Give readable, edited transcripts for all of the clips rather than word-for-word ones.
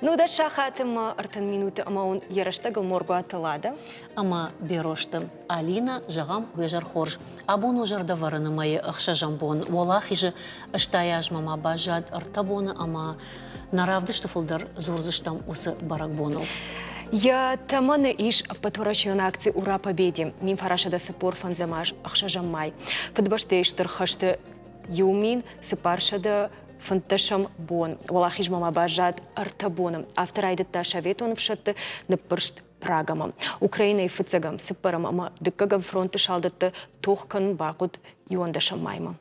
Нудӕс сахаты ма 30 минуты ӕмӕ уын йӕ рӕстӕгыл Моргуаты Лада ӕмӕ Берозты Алина, зӕгъӕм, уе зӕр хорз. Абон у зӕрдӕвӕрыны мӕйы ӕхсӕзӕм бон. Уӕлахизы 80 азмӕ ма баззад ӕртӕ боны ӕмӕ нӕ равдысты фылдӕр дзурдзыстӕм уыцы бӕрӕгбоныл. Йӕ тӕмӕны ис ӕппӕтуӕрӕсейон акци «Ура Победе» 1945 аз ӕхсӕзӕм май. Фыдыбӕстӕйы Стыр хӕсты 1400 фынддӕсӕм бон. Уӕлахизмӕ ма баззад ӕртӕ боны. Афтӕ райдыдта советон ӕфсӕдты ныббырст Прагӕмӕ. Украинӕйы фыццӕгӕм, цыппӕрӕм ӕмӕ дыккӕгӕм фронтты салдӕтты тох кӕнын бахъуыд иуӕндӕсӕм маймӕ.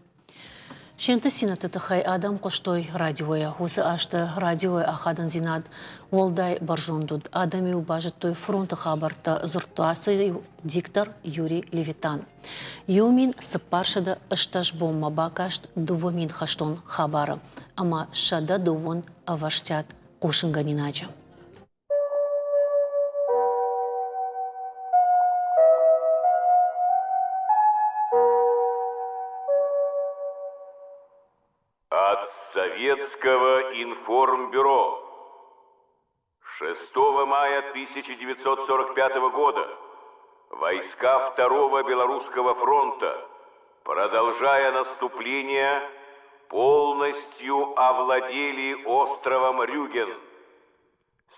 Се нтыстдзинӕдты тыххӕй адӕм хъуыстой радиойӕ. Уыцы азты радиойы ахадындзинад уӕлдай бӕрзонд уыд. Адӕм-иу базыдтой фронты хабӕрттӕ, дзырдта сӕ-иу диктор Юрий Левитан. 1480 бонмӕ бакаст 2000 хӕстон хабары ӕмӕ 102 ӕвӕстиат хъусынгӕнинаджы. От Советского информбюро 6 мая 1945 года войска Второго Белорусского фронта, продолжая наступление, полностью овладели островом Рюген.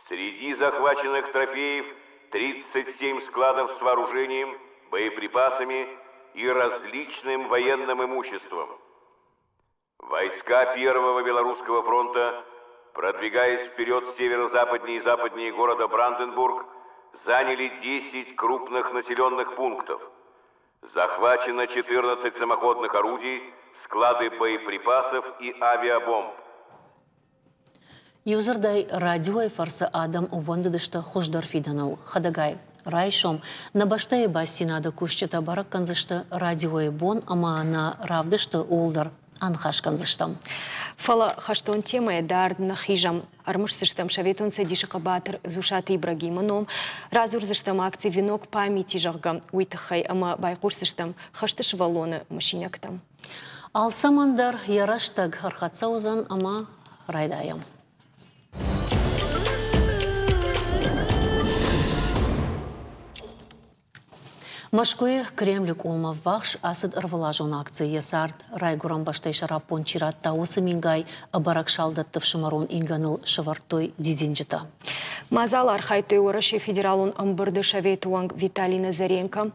Среди захваченных трофеев 37 складов с вооружением, боеприпасами и различным военным имуществом. Войска Первого Белорусского фронта, продвигаясь вперед северо-западнее и западнее города Бранденбург, заняли 10 крупных населенных пунктов. Захвачено 14 самоходных орудий, склады боеприпасов и авиабомб. Иудзырдӕй, радиойы фӕрцы адӕм ӕууӕндыдысты хуыздӕр фидӕныл. Хӕдӕгай, райсом нӕ бӕстӕйы бастдзинады кусджытӕ бӕрӕг кӕндзысты радиойы бон ӕмӕ нӕ равдысты ууыл дӕр аныхас кӕндзыстӕм. Фӕлӕ хӕстон темӕйӕ дард нӕ хизӕм. Ӕрмысдзыстӕм Советон Цӕдисы хъӕбатыр Дзусаты Ибрагимы ном, радзурдзыстӕм акци «Венок памяти», зӕгъгӕ, уый тыххӕй ӕмӕ байхъусдзыстӕм хӕсты сывӕллоны мысинӕгтӕм. Алцӕмӕн дӕр йӕ рӕстӕг ӕрхӕццӕ уыдзӕн ӕмӕ райдайӕм. Мӕскуыйы Кремлы къулмӕ ввахс ацыд ӕрвылазон акци йӕ цард райгуырӕн бӕстӕйы сӕраппонд чи радта, уыцы мингай ӕбӕрӕг салдӕтты фсымӕрон ингӕныл сӕвӕрдтой дидинджытӕ. Мадзалы архайдтой Уӕрӕсейы Федералон ӕмбырды советы уӕнг Виталий Назаренко,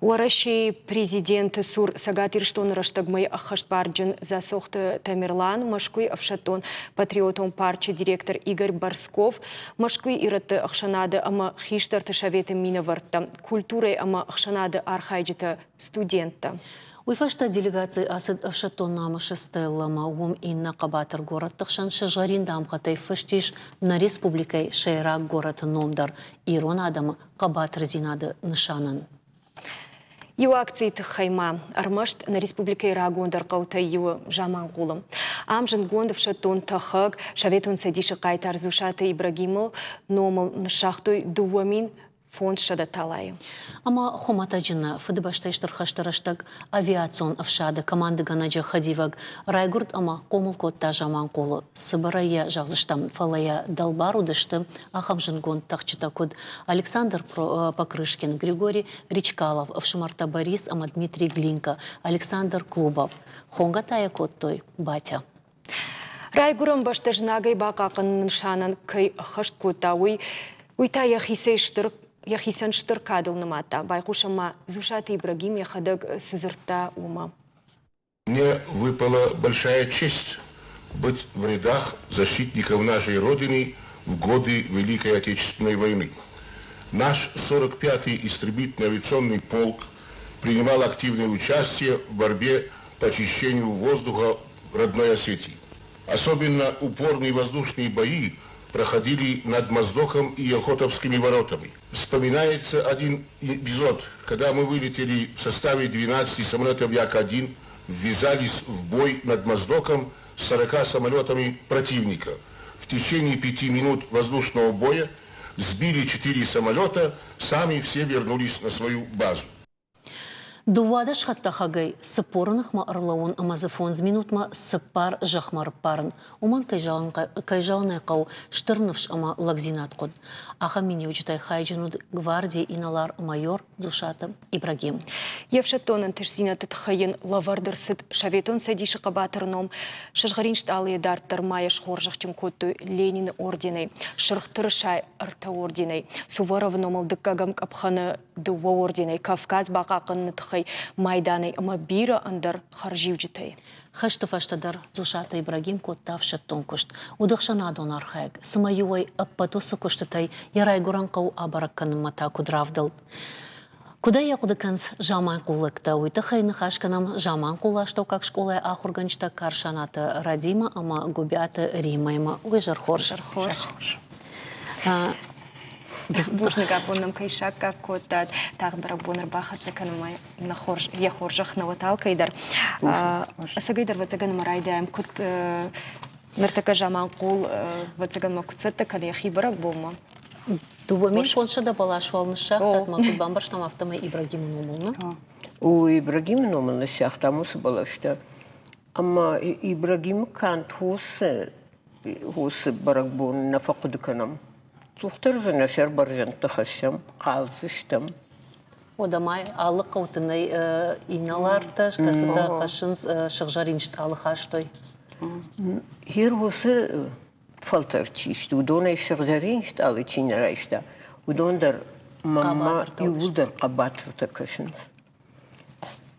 Уӕрӕсейы президенты цур Цӕгат Ирыстоны рӕстӕгмӕйы ӕххӕстбарджын Дзасохты Тамерлан, Мӕскуыйы ӕфсӕддон патриотон парчы директор Игорь Барсков, Мӕскуыйы ирӕтты ӕхсӕнады ӕмӕ хистӕрты советы минӕвӕрттӕ, культурӕйы ӕмӕ ӕхсӕнады архайджытӕ, студенттӕ. Уый фӕстӕ делегаци ацыд ӕфсӕддон намысы стелламӕ. Уым иннӕ хъӕбатыр горӕтты хсӕн сызгъӕрин дамгъӕтӕй фыст ис нӕ республикӕйы сӕйраг горӕты ном дӕр ирон адӕмы хъӕбатырдзинады нысанӕн. Иу акцийы тыххӕй ма ӕрмӕст нӕ республикӕйы рагондӕр хъӕутӕй иуы Заманхъулы. Ам зындгонд ӕфсӕддон тӕхӕг, Советон Цӕдисы хъайтар Дзусаты Ибрагимы номыл ныссагътой 2500 талайы. Ӕмӕ хуымӕтӕджы нӕ Фыдыбӕстӕйы Стыр хӕсты рӕстӕг авиацион ӕфсады командыгӕнӕджы хӕдивӕг райгуырд ӕмӕ хъомыл кодта Заманхъулы. Цыбырӕй йӕ зӕгъдзыстӕм, фӕлӕ йӕ дӕлбар уыдысты ахӕм зындгонд тӕхджытӕ, куыд Александр Покрышкин, Григорий Речкалов, ӕфсымӕртӕ Борис ӕмӕ Дмитрий Глинка, Александр Клубов. Хонгӕ та йӕ кодтой Батя. Райгуырӕн бӕстӕ знагӕй бахъахъхъӕныны нысанӕн кӕй ӕххӕст кодта, уый, уый та йӕхицӕй стыр йӕхицӕн стыр кадыл нымадта. Байхъусӕм ма Дзусаты Ибрагим йӕхӕдӕг цы дзырдта, уымӕ. Мне выпала большая честь быть в рядах защитников нашей Родины в годы Великой Отечественной войны. Наш 45-й истребительный авиационный полк принимал активное участие в борьбе по очищению воздуха родной Осетии. Особенно упорные воздушные бои проходили над Моздоком и Елхотовскими воротами. Вспоминается один эпизод, когда мы вылетели в составе 12 самолетов Як-1, ввязались в бой над Моздоком с 40 самолетами противника. В течение пяти минут воздушного боя сбили четыре самолета, сами все вернулись на свою базу. 12 хӕдтӕхӕгӕй 40-ы ныхмӕ ӕрлӕууын ӕмӕ дзы фондз минутмӕ цыппар зӕхмӕ ӕрыппарын, уымӕн, кӕй зӕгъын ӕй хъӕуы, стыр ныфс ӕмӕ лӕгдзинад хъуыд. Ахӕм миниуджытӕй хайджын уыд гвардийы инӕлар-майор Дзусаты Ибрагим. Йе фсӕддон ӕнтыстдзинӕдты тыххӕй йын лӕвӕрд ӕрцыд Советон Цӕдисы хъӕбатыр ном. Сызгъӕрин стъалыйӕ дарддӕр ма йӕ схорзӕхджын кодтой Ленины орденӕй, Сырх тырысайы ӕртӕ орденӕй, Суворовы номыл дыккӕгӕм къӕпхӕны дыууӕ орденӕй, Кавказ бахъахъхъӕныны тыххӕй майданӕй ӕмӕ бирӕ ӕндӕр хӕрзиуджытӕй. Хӕсты фӕстӕ дӕр Дзусаты Ибрагим кодта ӕфсӕддон куыст, уыд ӕхсӕнадон архайӕг, цымӕ иуӕй ӕппӕт уыцы куыстытӕй йӕ райгуырӕн хъӕу абӕрӕг кӕнынмӕ та куыд равдӕлд? Куыд ӕй хъуыды кӕнынц заманхъулӕгтӕ, уый тыххӕй ныхас кӕнӕм Заманхъулы астӕуккаг скъолайы ахуыргӕнджытӕ Карсанаты Радимӕ ӕмӕ Гуыбиаты Риммӕимӕ. Уе зӕр хорз. Хорз. Бузныг, абон нӕм кӕй саккаг кодтат. Тагъд бӕрӕгбон ӕрбахӕццӕ кӕнынмӕ нӕ хорз, йӕ хорзӕх нӕ уӕд алкӕй дӕр. Ӕцӕгӕйдӕр ӕвӕццӕгӕн ӕмӕ райдайӕм, куыд ныртӕккӕ Заманхъул ӕвӕццӕгӕн ма куыд цӕттӕ кӕны йӕхи бӕрӕгбонмӕ? 2500 бӕлас уал ныссагътат, мӕ куыд бамбӕрстам, афтӕмӕй Ибрагимы номыл, нӕ? О, Ибрагимы номыл ныссагътам уыцы бӕлӕстӕ. Ӕмӕ Ибрагимы канд уыцы бӕрӕгбон нӕ фӕхъуыды кӕнӕм. Цухдӕр дзы нӕ сӕр бӕрзӕндты хӕссӕм, хъалдзыстӕм. Уӕдӕ ма алы хъӕуты нӕй инӕлартӕ, кӕцытӕ хӕссынц сыгъзӕрин стъалы хастой. Гъер уыцы фӕлтӕр чи сты, уыдонӕй сыгъзӕрин стъалы чи нӕ райста, уыдон дӕр мӕнмӕ иууылдӕр хъӕбатыртӕ кӕсынц.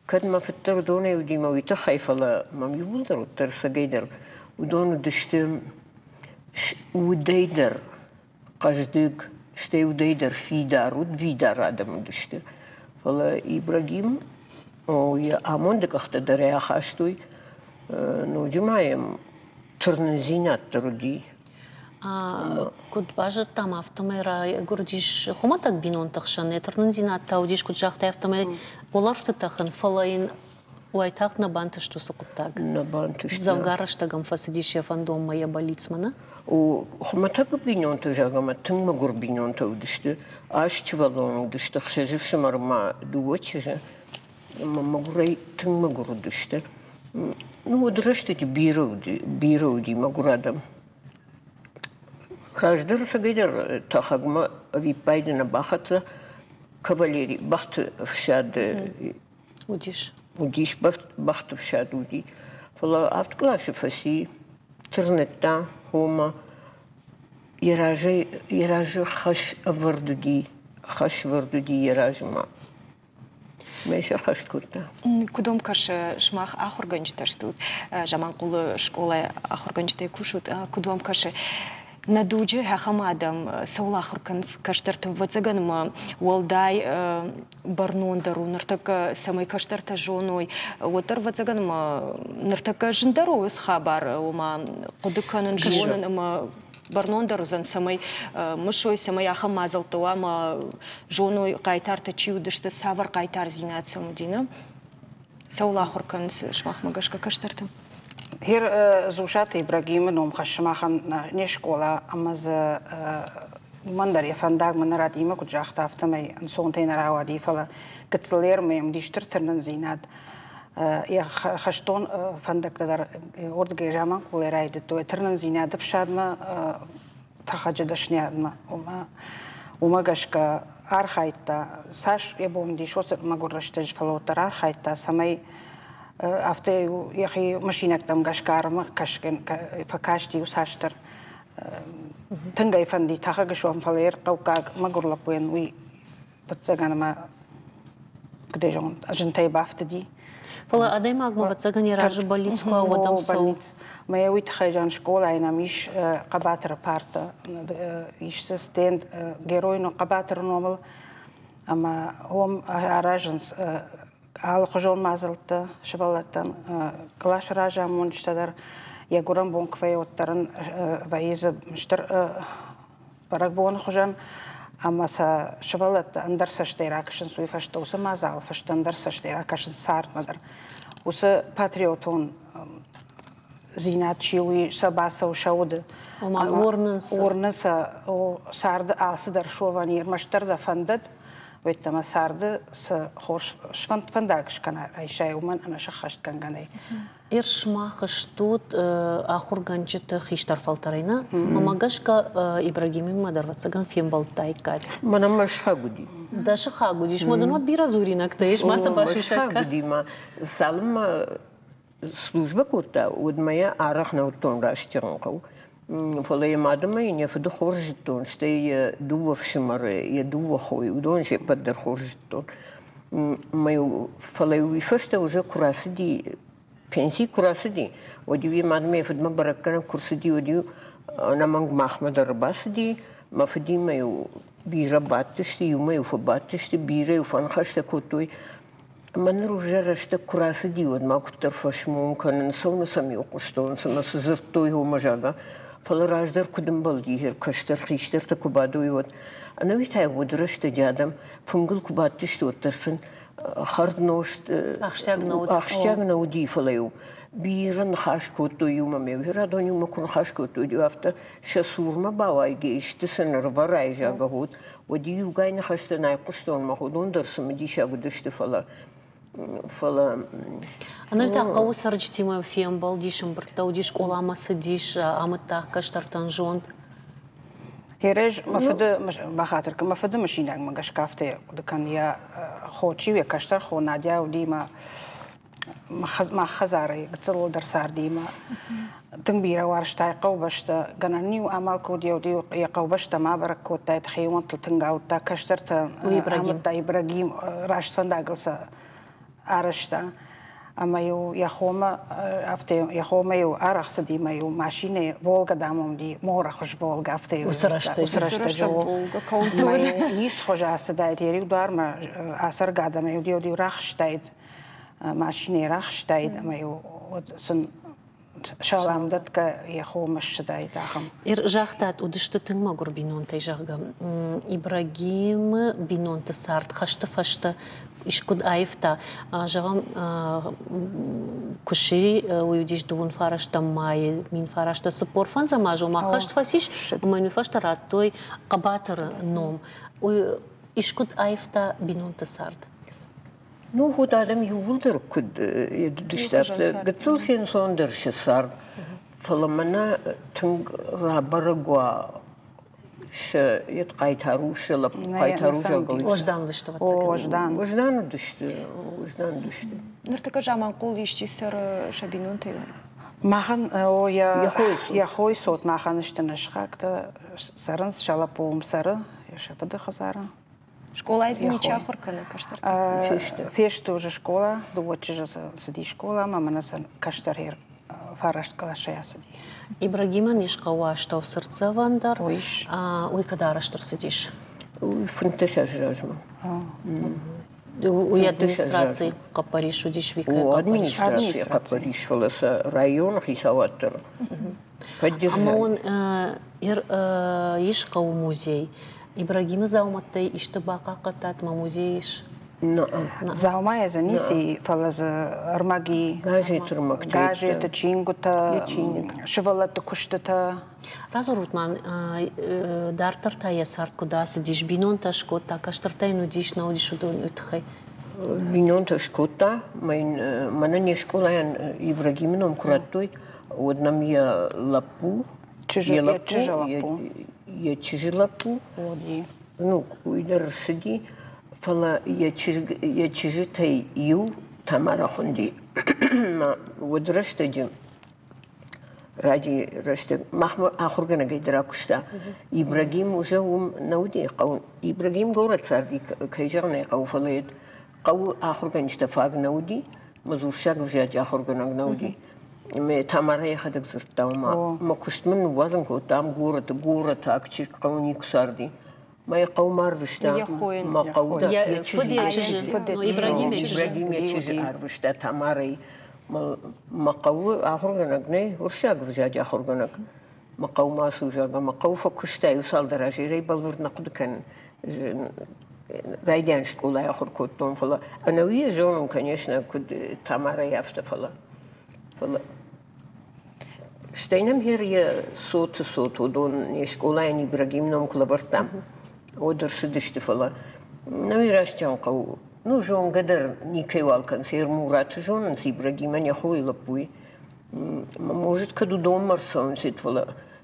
Кӕд мӕ фыддӕр уыдонӕй уыди мӕ уый тыххӕй, фӕлӕ мӕм иууылдӕр уыддӕр цӕгӕй дӕр уыдон уыдысты удӕй дӕр хъӕздыг, стӕй удӕй дӕр фидар, удвидар адӕм уыдысты. Фӕлӕ Ибрагим йӕ амонды къӕхтӕ дӕр ахастой, ноджы ма йӕм тырнындзинад дӕр уыди. Куыд базыдтам, афтӕмӕй райгуырдис хуымӕтӕг бинонты хсӕн. Йӕ тырнындзинад та уыдис, куыд загътай, афтӕмӕй уӕлӕрвты тӕхын, фӕлӕ йын уайтагъд нӕ бантыст уыцы хъуыддаг. Нӕ бантыст. Дзӕвгар рӕстӕг ӕм фӕцыдис йӕ фӕндонмӕ, йӕ бӕллицмӕ, нӕ? О, хуымӕтӕг бинонтӕ, зӕгъӕм, тынг мӕгуыр бинонтӕ уыдысты. Аст сывӕллоны уыдысты, хсӕз ӕфсымӕр ӕмӕ дыууӕ чызджы. Ӕмӕ мӕгуырӕй тынг мӕгуыр уыдысты. Ну, уӕд рӕстӕджы бирӕ уыди, бирӕ уыди мӕгуыр адӕм. Раздӕр цӕгӕйдӕр тӕхӕгмӕ ӕвиппайды нӕ бахӕццӕ кавалери бӕхты ӕфсады Уыдис. Уыдис, бӕхты фсад уыди. Фӕлӕ авд къласы фӕци, тырныдта, ома йӕ разӕй йӕ разы хӕс ӕвӕрд уыди, хӕс ӕвӕрд уыди йӕ размӕ. Мӕ сӕххӕст кодта. Куыд уӕм кӕсы, сымах ахуыргӕнджытӕ стут, Заманхъулы скъолайы ахуыргӕнджытӕй кусут, куыд уӕм кӕсы, нӕ дуджы ахӕм адӕм цӕуыл ахуыр кӕнынц кӕстӕрты? Ӕвӕццӕгӕн ма уӕлдай бӕрнондӕр у ныртӕккӕ, цӕмӕй кӕстӕртӕ зоной, уӕддӕр ӕвӕццӕгӕн ма ныртӕккӕ зындӕр у уыцы хабар, ома хъуыды кӕнын, зонын ӕмӕ бӕрнондӕр уыдзӕн, цӕмӕй мысой, цӕмӕй ахӕм мадзӕлттӕ уа ӕмӕ зоной, хъайтартӕ чи уыдысты, цавӕр хъайтардзинад сӕм уыди, нӕ? Цӕуыл ахуыр кӕнынц сымахмӕ гӕсгӕ кӕстӕртӕ? Гъер Дзусаты Ибрагимы ном хӕссы махӕн не скъола ӕмӕ дзы уымӕн дӕр йӕ фӕндаг мӕнӕ Радимӕ куыд загъта, афтӕмӕй ӕнцонтӕй нӕ рауади, фӕлӕ гыццыл ӕрмӕ йӕм уыди стыр тырнындзинад. Йӕ хӕстон фӕндӕгтӕ дӕр уырдыгӕй Заманхъулӕй райдыдтой. Тырнындзинад ӕфсадмӕ тӕхӕджы дӕсныйадмӕ. Уымӕ гӕсгӕ архайдта, цас йӕ бон уыдис, уыцы мӕгуыр рӕстӕджы, фӕлӕ уӕддӕр архайдта, цӕмӕй афтӕ йӕхи мысинӕгтӕм гӕсгӕ армы фӕкасти иуцасдӕр. Тынг ӕй фӕнди тӕхӕг суӕвын, фӕлӕ йе рхъӕуккаг мӕгуыр лӕппуйӕн уый ӕвӕццӕгӕн ӕмӕ куыдӕй зӕгъон, зынтӕй бафтыди. Фӕлӕ адӕймагмӕ ӕвӕццӕгӕн йӕ разы бӕллиц куы уа, уӕд ӕм цӕуы. Мӕ уый тыххӕй зӕгъын, скъолайы нӕм ис хъӕбатыры парта, ис дзы стенд геройы хъӕбатыры номыл ӕмӕ уым аразынц алыхуызон мадзӕлттӕ сывӕллӕттӕн. Къласы разамонджытӕ дӕр йӕ гуырӕн бон куы вӕййы, уӕддӕр ын вӕййы дзы стыр бӕрӕгбоны хуызӕн ӕмӕ сӕ сывӕллӕттӕ ӕндӕр цӕстӕй ракӕсынц, уый фӕстӕ уыцы мадзалы фӕстӕ ӕндӕр цӕстӕй ракӕсынц цардмӕ дӕр. Уыцы патриотон дзинад чи у, уый сӕ бацӕуы сӕ уды. Ома уырнынц. Уырны сӕ, царды алцыдӕр суӕвӕн ӕрмӕстдӕр дӕ фӕндыд. Уӕдта царды цы хорз фӕндаг скӕна айсай, уымӕн ӕнӕ сӕххӕстгӕнгӕ нӕй. Ир сымах стут ахуыргӕнджыты хистӕр фӕлтӕрӕй, нӕ? Ӕмӕ гӕсгӕ Ибрагимимӕ дӕр, ӕвӕццӕгӕн, фембӕлдтаиккат. Мӕнӕ мӕ сыхаг уыди. Дӕ сыхаг уыдис, ма дын уӕд бирӕ дзуринӕгтӕ ис, ма сӕ басусӕг кӕн. Сыхаг уыди ма, цалынмӕ службӕ кодта, уӕдмӕ йӕ арӕх нӕ уыдтон раст зӕгъын хъӕуы. Фӕлӕ йӕ мады ӕмӕ йын йӕ фыды хорз зыдтон, стӕй йӕ дыууӕ фсымӕры, йӕ дыууӕ хойы, уыдон се ппӕт дӕр хорз зыдтон. Фӕлӕ уый фӕстӕ уже куы рацыди, пенси куы рацыди, уӕд-иу йӕ мадмӕ йӕ фыдмӕ бӕрӕггӕнӕг куы рцыди, уӕд-иу ӕнӕмӕнг махмӕ дӕр ӕрбацыди. Мӕ фыдимӕ-иу бирӕ бадтысты, иумӕ-иу фӕбадтысты, бирӕ-иу фӕныхӕстӕ кодтой. Ӕмӕ ныр уже рӕстӕг куы рацыди, уӕд ма куыддӕр фӕсмон кӕнын, цӕуылнӕ сӕм-иу хъуыстон, цымӕ цы дзырдтой, уымӕ, зӕгъгӕ. Фӕлӕ раздӕр куыд ӕмбӕлди, кӕстӕр хистӕртӕ куы бадой, уӕд. Ӕнӕуи та уӕды рӕстӕджы адӕм фынгыл куы бадтысты, уӕддӕр сын хӕрд-нозт ахсджиаг нӕ уыди, фӕлӕ-иу бирӕ ныхас кодтой иумӕ. Ме радон иумӕ куы ныхас кодтой, афтӕ сӕ цурмӕ бауайгӕ исты сын ӕрвӕрай, зӕгъгӕ, уӕд Уӕд иугай ныхӕстӕ нӕ айхъуыстон, мӕ уыдон дӕр цымыдисаг уыдысты, фӕлӕ фӕлӕ Ӕнӕуи та хъӕуы цӕрджытимӕ фембӕлдис, ӕмбырдтӕ уыдис, скъоламӕ цыдис, амыдта кӕстӕртӕн зонд. Ерез, мӕ фыды бахатыр кӕн, мӕ фыды мысинагмӕ гӕсгӕ афтӕ хъуыды кӕн, йӕ хо чи у, йӕ кӕстӕр хо Надя уыди мӕ мах хӕдзарӕй гыццылдӕр цардимӕ. Тынг бирӕ уарзта хъӕубӕстӕ. Гӕнӕн-иу амал куы уыд, йӕ хъӕубӕстӕ ма бӕрӕг кодтаид, хионтыл тынг аудта, кӕстӕртӕ амыдта Ибрагим, раст фӕндагыл сӕ арӕзта. Ӕмӕ-иу йӕ хомӕ, афтӕ йӕ хомӕ-иу арӕх цыди, ӕмӕ-иу машинӕйы Волга, дам, уыди, морӕхуыз Волга, афтӕ-иу уыцы рӕстӕджы Волга кӕуылты уыд. Ницхуыз ацыдаид, йӕ риу дуармӕ ацӕргӕ адӕмӕй-иу рахызтаид машинӕйы рахызтаид ӕмӕ-иу уӕд сын салам дӕтгӕ йӕ хомӕ ссыдаид ахӕм. Загътат, уыдысты тынг мӕгуыр бинонтӕй, зӕгъгӕ. Ибрагимы бинонты цард хӕсты фӕстӕ искуыд аивта. Зӕгъӕм, куы сси, уый уыдис дыууын фарӕстӕм майы 1945 азы, ома хӕст фӕцис, ӕмӕ йын уый фӕстӕ радтой хъӕбатыры ном. Уый искуыд аивта бинонты цард? Ну, вот адӕм иууылдӕр куыд уыдысты, афтӕ гыццыл фенцондӕр сӕ цард, фӕлӕ мӕнӕ тынг рабӕрӕг уа сӕ йед хъайтар у, сӕ лӕппу хъайтар у, зӕгъгӕ. Уӕздан уыдысты, Уӕздан. Уӕздан уыдысты, уӕздан уыдысты. Ныртӕккӕ Заманхъул исчи цӕры сӕ бинонтӕй? Махӕн о, йӕ хойы цот махӕн сты нӕ сыхӕгтӕ цӕрынц, сӕ лӕппу уым цӕры, сӕ фыды хӕдзары. Скъолайы дзы ничи ахуыр кӕны кӕстӕртӕ? Фесты. Фесты уже скъола, дыууӕ чызджы цыди скъоламӕ, мӕнӕ сӕ кӕстӕр фараст къласӕй ацыди. Ибрагимӕн ис хъӕуы астӕу цыртдзӕвӕн дӕр. Уый кӕд арӕзт ӕрцыдис? 15 азы размӕ. Уый администрацийы хъӕппӕрис уыдис Викӕйы хъӕппӕрис? Администрацийы хъӕппӕрис, фӕлӕ сӕ районы хицауад дӕр Ӕмӕ уын ис хъӕуы музей. Ибрагимы дзаумӕттӕй исты бахъахъхъӕдтат мӕ музейы ис? Дзаумайӕ дзы ницы и, фӕлӕ дзы ӕрмӕг и. Газеты ӕрмӕгтӕ. Газеты, чингуытӕ, сывӕллӕтты куыстытӕ. Радзурут ма, дарддӕр та йӕ цард куыд ацыдис, бинонтӕ скодта, кӕстӕртӕ йын уыдис, нӕ уыдис уыдон уый тыххӕй? Бинонтӕ скодта, мӕнӕ не скъолайӕн Ибрагимы ном куы радтой, уӕд нӕм йӕ лӕппу, йӕ лӕппу, йӕ чызджы лӕппу, ну, уый дӕр рцыди, фӕлӕ йӕ чызджытӕй иу Тамара хуынди. Уӕд рӕстӕджы раджы рӕстӕг махмӕ ахуыргӕнӕгӕй дӕр акуыста. Ибрагим уже уым нӕ уыди хъӕуы. Ибрагим горӕт царди, кӕй зӕгъын ӕй хъӕуы, фӕлӕ хъӕуы ахуыргӕнджытӕ фаг нӕ уыди, мазурсаг ӕвзаджы ахуыргӕнӕг нӕ уыди. Ӕмӕ Тамарӕ йӕхӕдӕг дзырдта, ома мӕ куыст мын ныууадзын кодта ам горӕты, горӕтаг чызг хъӕуы никуы царди. Мӕ хъӕумӕ арвыста. Мӕ хъӕу дӕр йӕ чызджы. Ибрагим йӕ чызджы арвыста Тамарӕйы. Мӕ хъӕуы ахуыргӕнӕг нӕй, уырыссаг ӕвзаджы ахуыргӕнӕг. Мӕ хъӕумӕ ацу, зӕгъгӕ, мӕ хъӕуы фӕкуыста иу цалдӕр азы, ирӕй бӕлвырд нӕ хъуыды кӕнын. Райдиан скъолайы ахуыр кодтон, фӕлӕ ӕнӕуи йӕ зонын, конечно, куыд Тамарӕйы, афтӕ, фӕлӕ фӕлӕ стӕй нӕм гьер йӕ цоты цот, уыдон не скъолайӕн Ибрагим ном куы лӕвӕрдта, уӕд ӕрцыдысты, фӕлӕ. Нӕуи растӕн хъӕуы. Ну, зонгӕ дӕр никӕйуал кӕнынц. Ермураты зонынц, Ибрагимӕн йӕ хойы лӕппуйы. Может, кӕд уыдонмӕ ӕрцӕуынц, фӕлӕ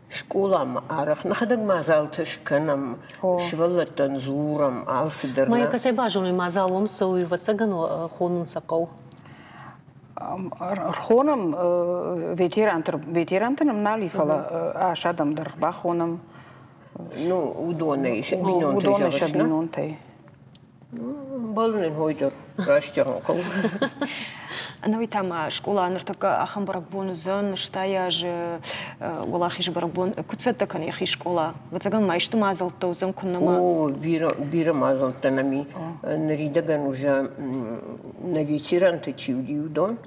скъоламӕ арӕх нӕхӕдӕг мадзалтӕ скӕнӕм, сывӕллӕттӕн дзурӕм, алцыдӕр. Ма кӕцӕй базоной, мадзал уым цӕуы, ӕвӕццӕгӕн, хонын сӕ хъӕуы. Рхонӕм ветеранты, ветеранты нӕм нал и, фӕлӕ ас адӕм дӕр бахонӕм. Ну, уыдонӕй, сӕ бинонтӕй Уыдонӕй сӕ бинонтӕй. Балынӕн хой дӕр раст зӕгъын хъӕуы. Ӕнӕуый та ма скъола ныртӕккӕ ахӕм бӕрӕгбон уыдзӕн, стай азы Уӕлахизы бӕрӕгбон. Куыд цӕттӕ кӕны йӕхи скъола? Ӕвӕццӕгӕн ма исты мадзӕлттӕ уыдзӕн, куыннӕ ма? О, бирӕ, бирӕ мадзӕлттӕ нӕм и. Ныридӕгӕн уже нӕ ветеранты чи уыди, уыдон,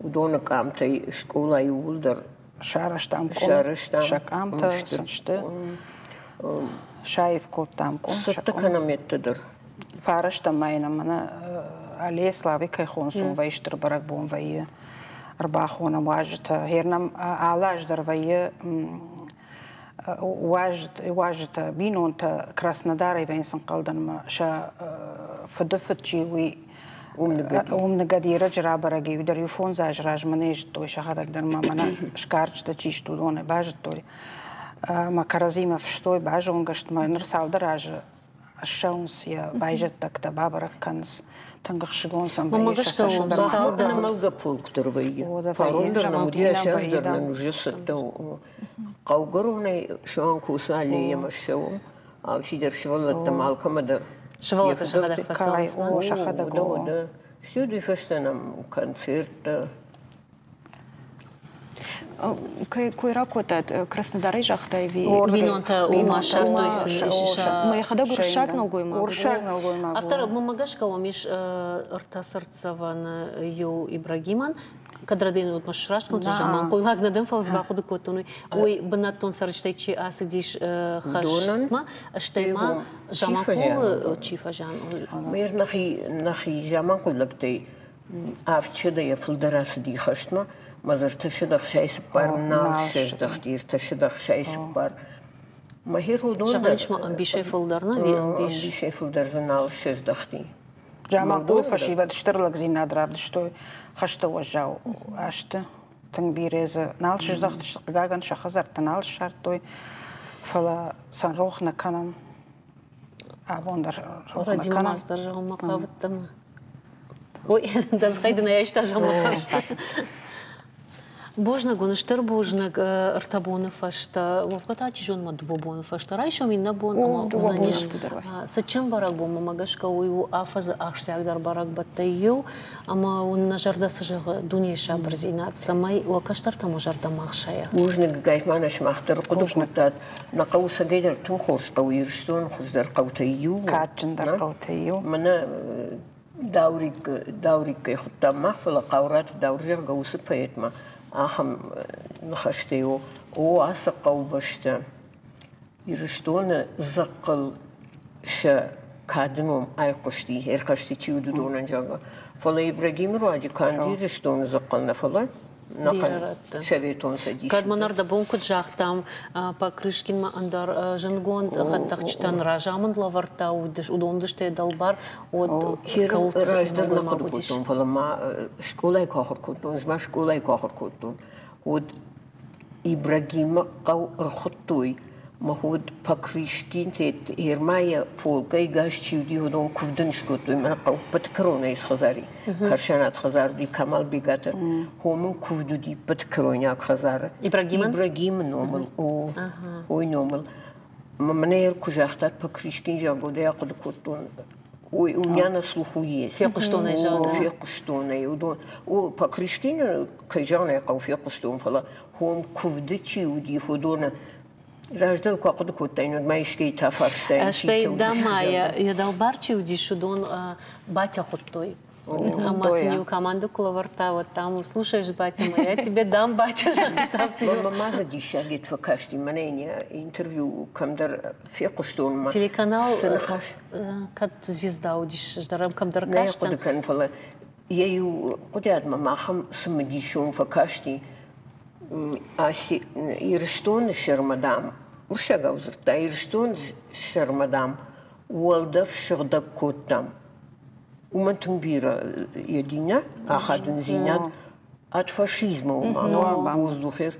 уыдоны къамтӕй скъола иууылдӕр сарӕзтам къом, сӕ къамтӕ сты, саив кодтам къом. Цӕттӕ кӕнӕм ӕддӕ дӕр. Фарӕстӕм мӕй нӕм мӕнӕ Аллея Славы кӕй хонынц, уым вӕййы стыр бӕрӕгбон вӕййы. Ӕрбахонӕм уазджытӕ. Гъер нӕм алы аз дӕр вӕййы уазджытӕ, бинонтӕ Краснодарӕй вӕййынц ӕнхъӕлдӕнмӕ сӕ фыды фыд чи, уый Уым ныгӕд ерӕджы рабӕрӕг и, уый дӕр иу фондз азы размӕ нӕ зыдтой сӕхӕдӕг дӕр ма мӕнӕ сгарджытӕ чи сты, уыдоны базыдтой. Ӕмӕ кӕрӕдзимӕ фыстой, базонгӕ сты ӕмӕ ныр цалдӕр азы ссӕуынц йӕ байзӕддӕгтӕ, бабӕрӕг кӕнынц. Тынг ӕхсызгон сӕм вӕййы сӕ цалдӕр ӕнӕмӕлгӕ полк дӕр вӕййы. Фарон дӕр нӕм уыди, ас аз дӕр нын уже цӕттӕ у. Хъӕугӕронӕй суанг уыцы аллейӕмӕ ссӕуӕм. Алчидӕр сывӕллӕттӕм алкӕмӕ дӕр. Сывӕллӕттӕ сӕхӕдӕг фӕцӕуынц. О, сӕхӕдӕг. О, Студийы фӕстӕ нӕм концерттӕ. Кой ракодтат Краснодарӕй загътай ӕви? Бинонтӕ уымӕ ссардтой Мӕ йӕхӕдӕг уырыссаг нӕлгоймаг. Уырыссаг нӕлгоймаг. Автор, мӕнмӕ гӕсгӕ уым ис ӕртӕ цыртдзӕвӕны иу Ибрагимӕн, кӕд радин уыд сраст кодтой заманхъуйлаг нӕ дӕм, фӕлӕ дзы бахъуыды кодтон уый. Уый бынӕттон цӕрджытӕй чи ацыдис хӕстмӕ, стӕй ма Заманхъулы чи фӕзиан. Мӕ нӕхи нӕхи заманхъуйлӕгтӕй авдсӕдӕйӕ фылдӕр ацыди хӕстмӕ, мӕ дзы 364 нал сыздӕхти, 364. Мӕ уыдон дӕр ӕмбисӕй фылдӕр нӕ ӕмбис? Ӕмбисӕй фылдӕр дзы нал сыздӕхти. Джамалгулы фӕсивӕд стыр лӕгдзинад равдыстой хӕсты уӕззау азты. Тынг бирӕ дзы нал сыздӕхтысты, хъыгагӕн, сӕ хӕдзӕртты нал ссардтой, фӕлӕ сӕ рох нӕ кӕнӕм. Абон дӕр рох нӕ кӕнӕм. дӕр зӕгъынмӕ хъавыдтӕн. Ой, дӕ дзыхӕй дын ӕй айста зӕгъынмӕ хъавыдтӕн. Бузныг уын, стыр бузныг ӕртӕ боны фӕстӕ, уӕвгӕ та чи зоны ма дыууӕ боны фӕстӕ, райсом иннӕ бон ӕмӕ уыдзӕнис цытджын бӕрӕгбонмӕ мӕ гӕсгӕ уый у афӕдзы ахсджиагдӕр бӕрӕгбӕттӕй иу ӕмӕ уын нӕ зӕрдӕ цы зӕгъы дунейы сабырдзинад, цӕмӕй уӕ кӕстӕртӕм уӕ зӕрдӕ ма хсайа. Бузныг, Гайфман, сымах дӕр хъуыды кодтат, нӕ хъӕуы цӕгӕйдӕр тынг хорз хъӕу Ирыстон хуыздӕр хъӕутӕй иу. Кадджындӕр хъӕутӕй иу. Мӕнӕ Даурик, Дауриккӕй хуыдтам мах, фӕлӕ Хъауыраты Даур, зӕгъгӕ, уыцы поэтмӕ ахӕм ныхӕстӕй у: О, ацы хъӕубӕстӕ Ирыстоны дзыхъхъыл сӕ кады ном айхъуысти, ӕрхасти чи уыд, уыдонӕн, зӕгъгӕ. Фӕлӕ Ибрагимы руаджы канд Ирыстоны дзыхъхъыл нӕ, фӕлӕ Советон Цӕдисы. Кӕд мын ӕрдӕбон куыд загътам, Покрышкинмӕ ӕндӕр зындгонд хӕдтӕхджытӕн разамынд лӕвӕрдта, уыдон уыдысты йӕ дӕлбар, уӕд кӕуылты раздӕр нӕ хъуыды кодтон, фӕлӕ ма скъолайы куы ахуыр кодтон, ӕз ма скъолайы куы ахуыр кодтон, уӕд Ибрагимы хъӕу ӕрхуыдтой мӕ уӕд Покрышкин Ермайӕ полкъӕй гас чи уыди, уыдон куывдын скодтой. Мӕнӕ хъӕу Пыткыронӕй схӕдзар и. Карсанат хӕдзар уыди Камалбегаты. Хомын куывд уыди Пыткыронаг хӕдзары. Ибрагимӕн? Ибрагимы номыл, о, ой номыл. Мӕнӕ куы загътат Покрышкин, зӕгъгӕ, уӕд ӕй ахъуыды кодтон, Ой, у меня на слуху есть. Фехъуыстон ӕй, зӕгъгӕ. Фехъуыстон ӕй, уыдон. О, Покрышкины, кӕй зӕгъын ӕй хъӕуы, фехъуыстон, фӕлӕ хом куывды чи уыди, уыдоны раздӕр куы ахъуыды кодтаин, уӕд ма искӕй та фарстаин. Стӕй дӕ ма йӕ дӕлбар чи уыдис, уыдон батя хуыдтой. Ӕмӕ сын иу команду куы лӕвӕрдта, уӕд там слушаешь, батя моя, я тебе дам, батя, загъта. Мӕ ма дзы диссаг фӕкасти, мӕнӕ йын интервью кӕмдӕр фехъуыстон. Телеканал кӕд звезда уыдис, ӕз кӕмдӕр кастӕн. Нӕ хъуыды кӕнын, фӕлӕ йӕ иу хъуыдиадмӕ махӕм цымыдисон фӕкасти. Ирыстоны сӕрмӕ, дам, уырыссагау дзырдта, Ирыстоны сӕрмӕ, дам, Уӕлдӕф сыгъдӕг кодтам. Уымӕн тынг бирӕ единӕ ахадындзинад от фашизма уымӕ воздухер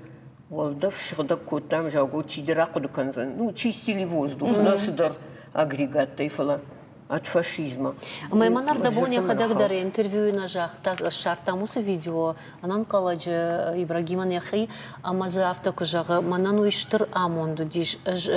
уӕлдӕф сыгъдӕг кодтам, зӕгъгӕ, чидӕр ахъуыды кӕндзӕн, ну, чистили воздух, нӕ цыдӕр агрегаттӕй, фӕлӕ от фашизма. Ӕмӕ мӕн ӕрдӕбон йӕхӕдӕг дӕр интервьюйы нӕ загъта, ссардтам уыцы видео ӕнӕнхъӕлӕджы Ибрагимӕн йӕхи, ӕмӕ дзы афтӕ куы зӕгъы, мӕнӕн уый стыр амонд уыдис, ӕз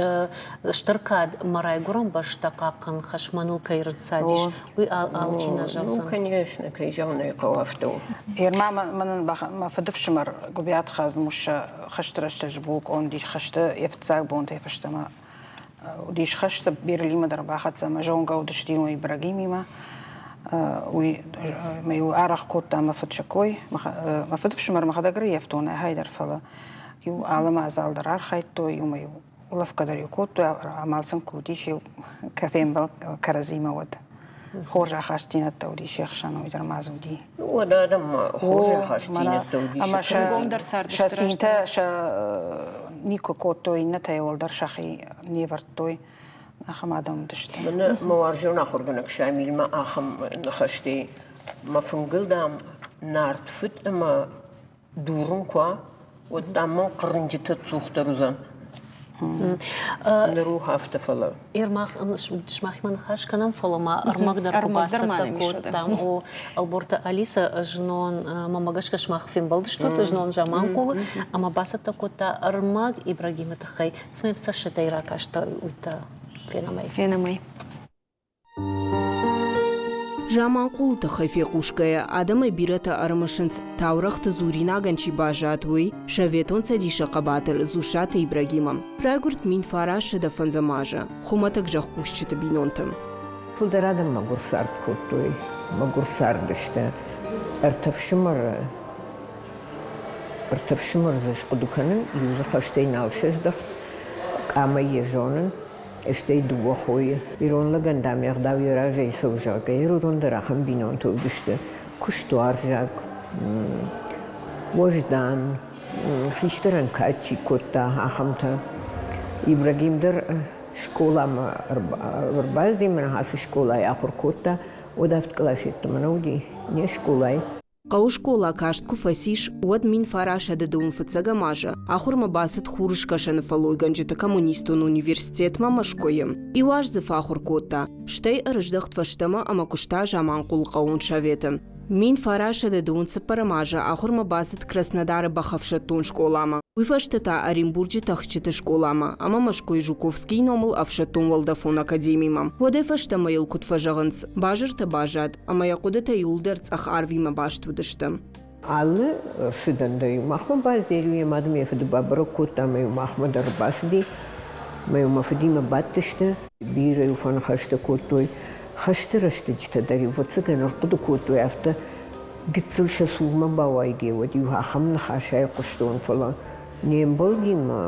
стыр кад мӕ райгуырӕн бӕстӕ хъахъхъӕн хӕс мӕныл кӕй рцадис, уый алчи нӕ зӕгъдзӕн. Ну, конечно, кӕй зӕгъын ӕй хъӕуы, афтӕ у. Ерма мӕнӕн мӕ фыдыфсымӕр Гуыбиаты Хадзымуссӕ хӕсты рӕстӕджы булкъон уыдис, хӕсты йӕ фыццаг бонтӕй фӕстӕмӕ уыдис хӕсты, Берлинмӕ дӕр бахӕццӕ ӕмӕ зонгӕ уыдысты иу Ибрагимимӕ. Уый мӕ-иу арӕх кодта мӕ фыд сӕ кой. Мӕ фыдыфсымӕр мӕхӕдӕг ӕрыййӕфтон ахӕй дӕр, фӕлӕ иу алы мадзал дӕр архайдтой, иумӕ-иу улӕфгӕ дӕр-иу кодтой, амал сын куы уыдис, иу фембӕлд кӕрӕдзимӕ уӕд. Хорз ахастдзинӕдтӕ уыди се хсӕн, уый дӕр ма дзы уыди. Уӕд адӕммӕ хорз ахастдзинӕдтӕ уыди. Ӕмӕ сӕ цинтӕ сӕ никуы кодтой, иннӕтӕй уӕлдӕр сӕхи не вӕрдтой. Ахӕм адӕм уыдысты. Мӕнӕ мӕ уарзон ахуыргӕнӕг Шамилмӕ ахӕм ныхӕстӕй мӕ фынгыл, дам, нард фыд ӕмӕ дурын куы уа, уӕд, дам, мӕм хъырнджытӕ цухдӕр уыдзӕн. Ныр у афтӕ, фӕлӕ. Ермах сымахимӕ ныхас кӕнӕм, фӕлӕ ма ӕрмӕг дӕр куы бацӕттӕ кодтам. О, Ӕлборты Алиса знон, мӕмӕ гӕсгӕ сымах фембӕлдыстут знон Заманхъулы ӕмӕ бацӕттӕ кодта ӕрмӕг Ибрагимы тыххӕй. Цымӕ цӕстытӕй ракаста, уый та фенӕм ӕй. Фенӕм ӕй. Заманхъулы тыххӕй фехъусгӕйӕ, адӕмӕй бирӕтӕ ӕрымысынц, таурӕгъты дзуринагӕн чи баззад, уый, Советон Цӕдисы хъӕбатыр Дзуссаты Ибрагимы. Райгуырд 1905 азы, хуымӕтӕг зӕхкусджыты бинонты. Фылдӕр адӕм мӕгуыр цард кодтой, мӕгуыр цардысты. Ӕртӕ фсымӕры, ӕртӕ фсымӕры дзы схъуыды кӕнын, иу дзы хӕстӕй нал сыздӕхт, къамӕй йӕ зонын. Стӕй дыууӕ хойы. Ирон лӕгӕн, дам, йе гъдау йӕ разӕй цӕуы, зӕгъгӕ, уыдон дӕр ахӕм бинонтӕ уыдысты. Куыстуарзаг, уӕздан, хистӕрӕн кад чи кодта, ахӕмтӕ. Ибрагим дӕр скъоламӕ ӕрбацыди, мӕнӕ ацы скъолайы ахуыр кодта, уӕд авд къласы йеддӕмӕ нӕ уыди не скъолайы. Хъӕуы скъола каст куы фӕцис, уӕд 1900 дыууын фыццӕгӕм азы ахуырмӕ бацыд Хурыскӕсӕны фӕллойгӕнджыты коммунистон университетмӕ Мӕскуыйы. Иу аз дзы фӕахуыр кодта, стӕй ӕрыздӕхт фӕстӕмӕ ӕмӕ куыста Заманхъулы хъӕууон советы. 1900 дыууын цыппӕрӕм азы ахуырмӕ бацыд Краснодары бӕхӕфсӕддон скъоламӕ, уый фӕстӕ та Оренбурджы тӕхджыты скъоламӕ ӕмӕ Мӕскуыйы Жуковскийы номыл ӕфсӕддон-уӕлдӕфон академимӕ. Уӕдӕй фӕстӕмӕ йыл, куыд фӕзӕгъынц, базыртӕ базад, ӕмӕ йӕ хъуыдытӕ иууылдӕр цъӕх арвимӕ баст уыдысты. Алы цыдӕн дӕр-иу махмӕ баздӕр-иу йӕ мад ӕмӕ йӕ фыды бабӕрӕг кодта ӕмӕ-иу махмӕ дӕр бацыди. Ӕмӕ-иу мӕ фыдимӕ бадтысты. Бирӕ-иу фӕныхӕстӕ кодтой. Хӕсты рӕстӕджытӕ дӕр-иу, ӕвӕццӕгӕн, ӕрхъуыды кодтой, афтӕ гыццыл сӕ цурмӕ бауайгӕ, уӕд-иу ахӕм ныхас айхъуыстон, фӕлӕ не мбӕлдимӕ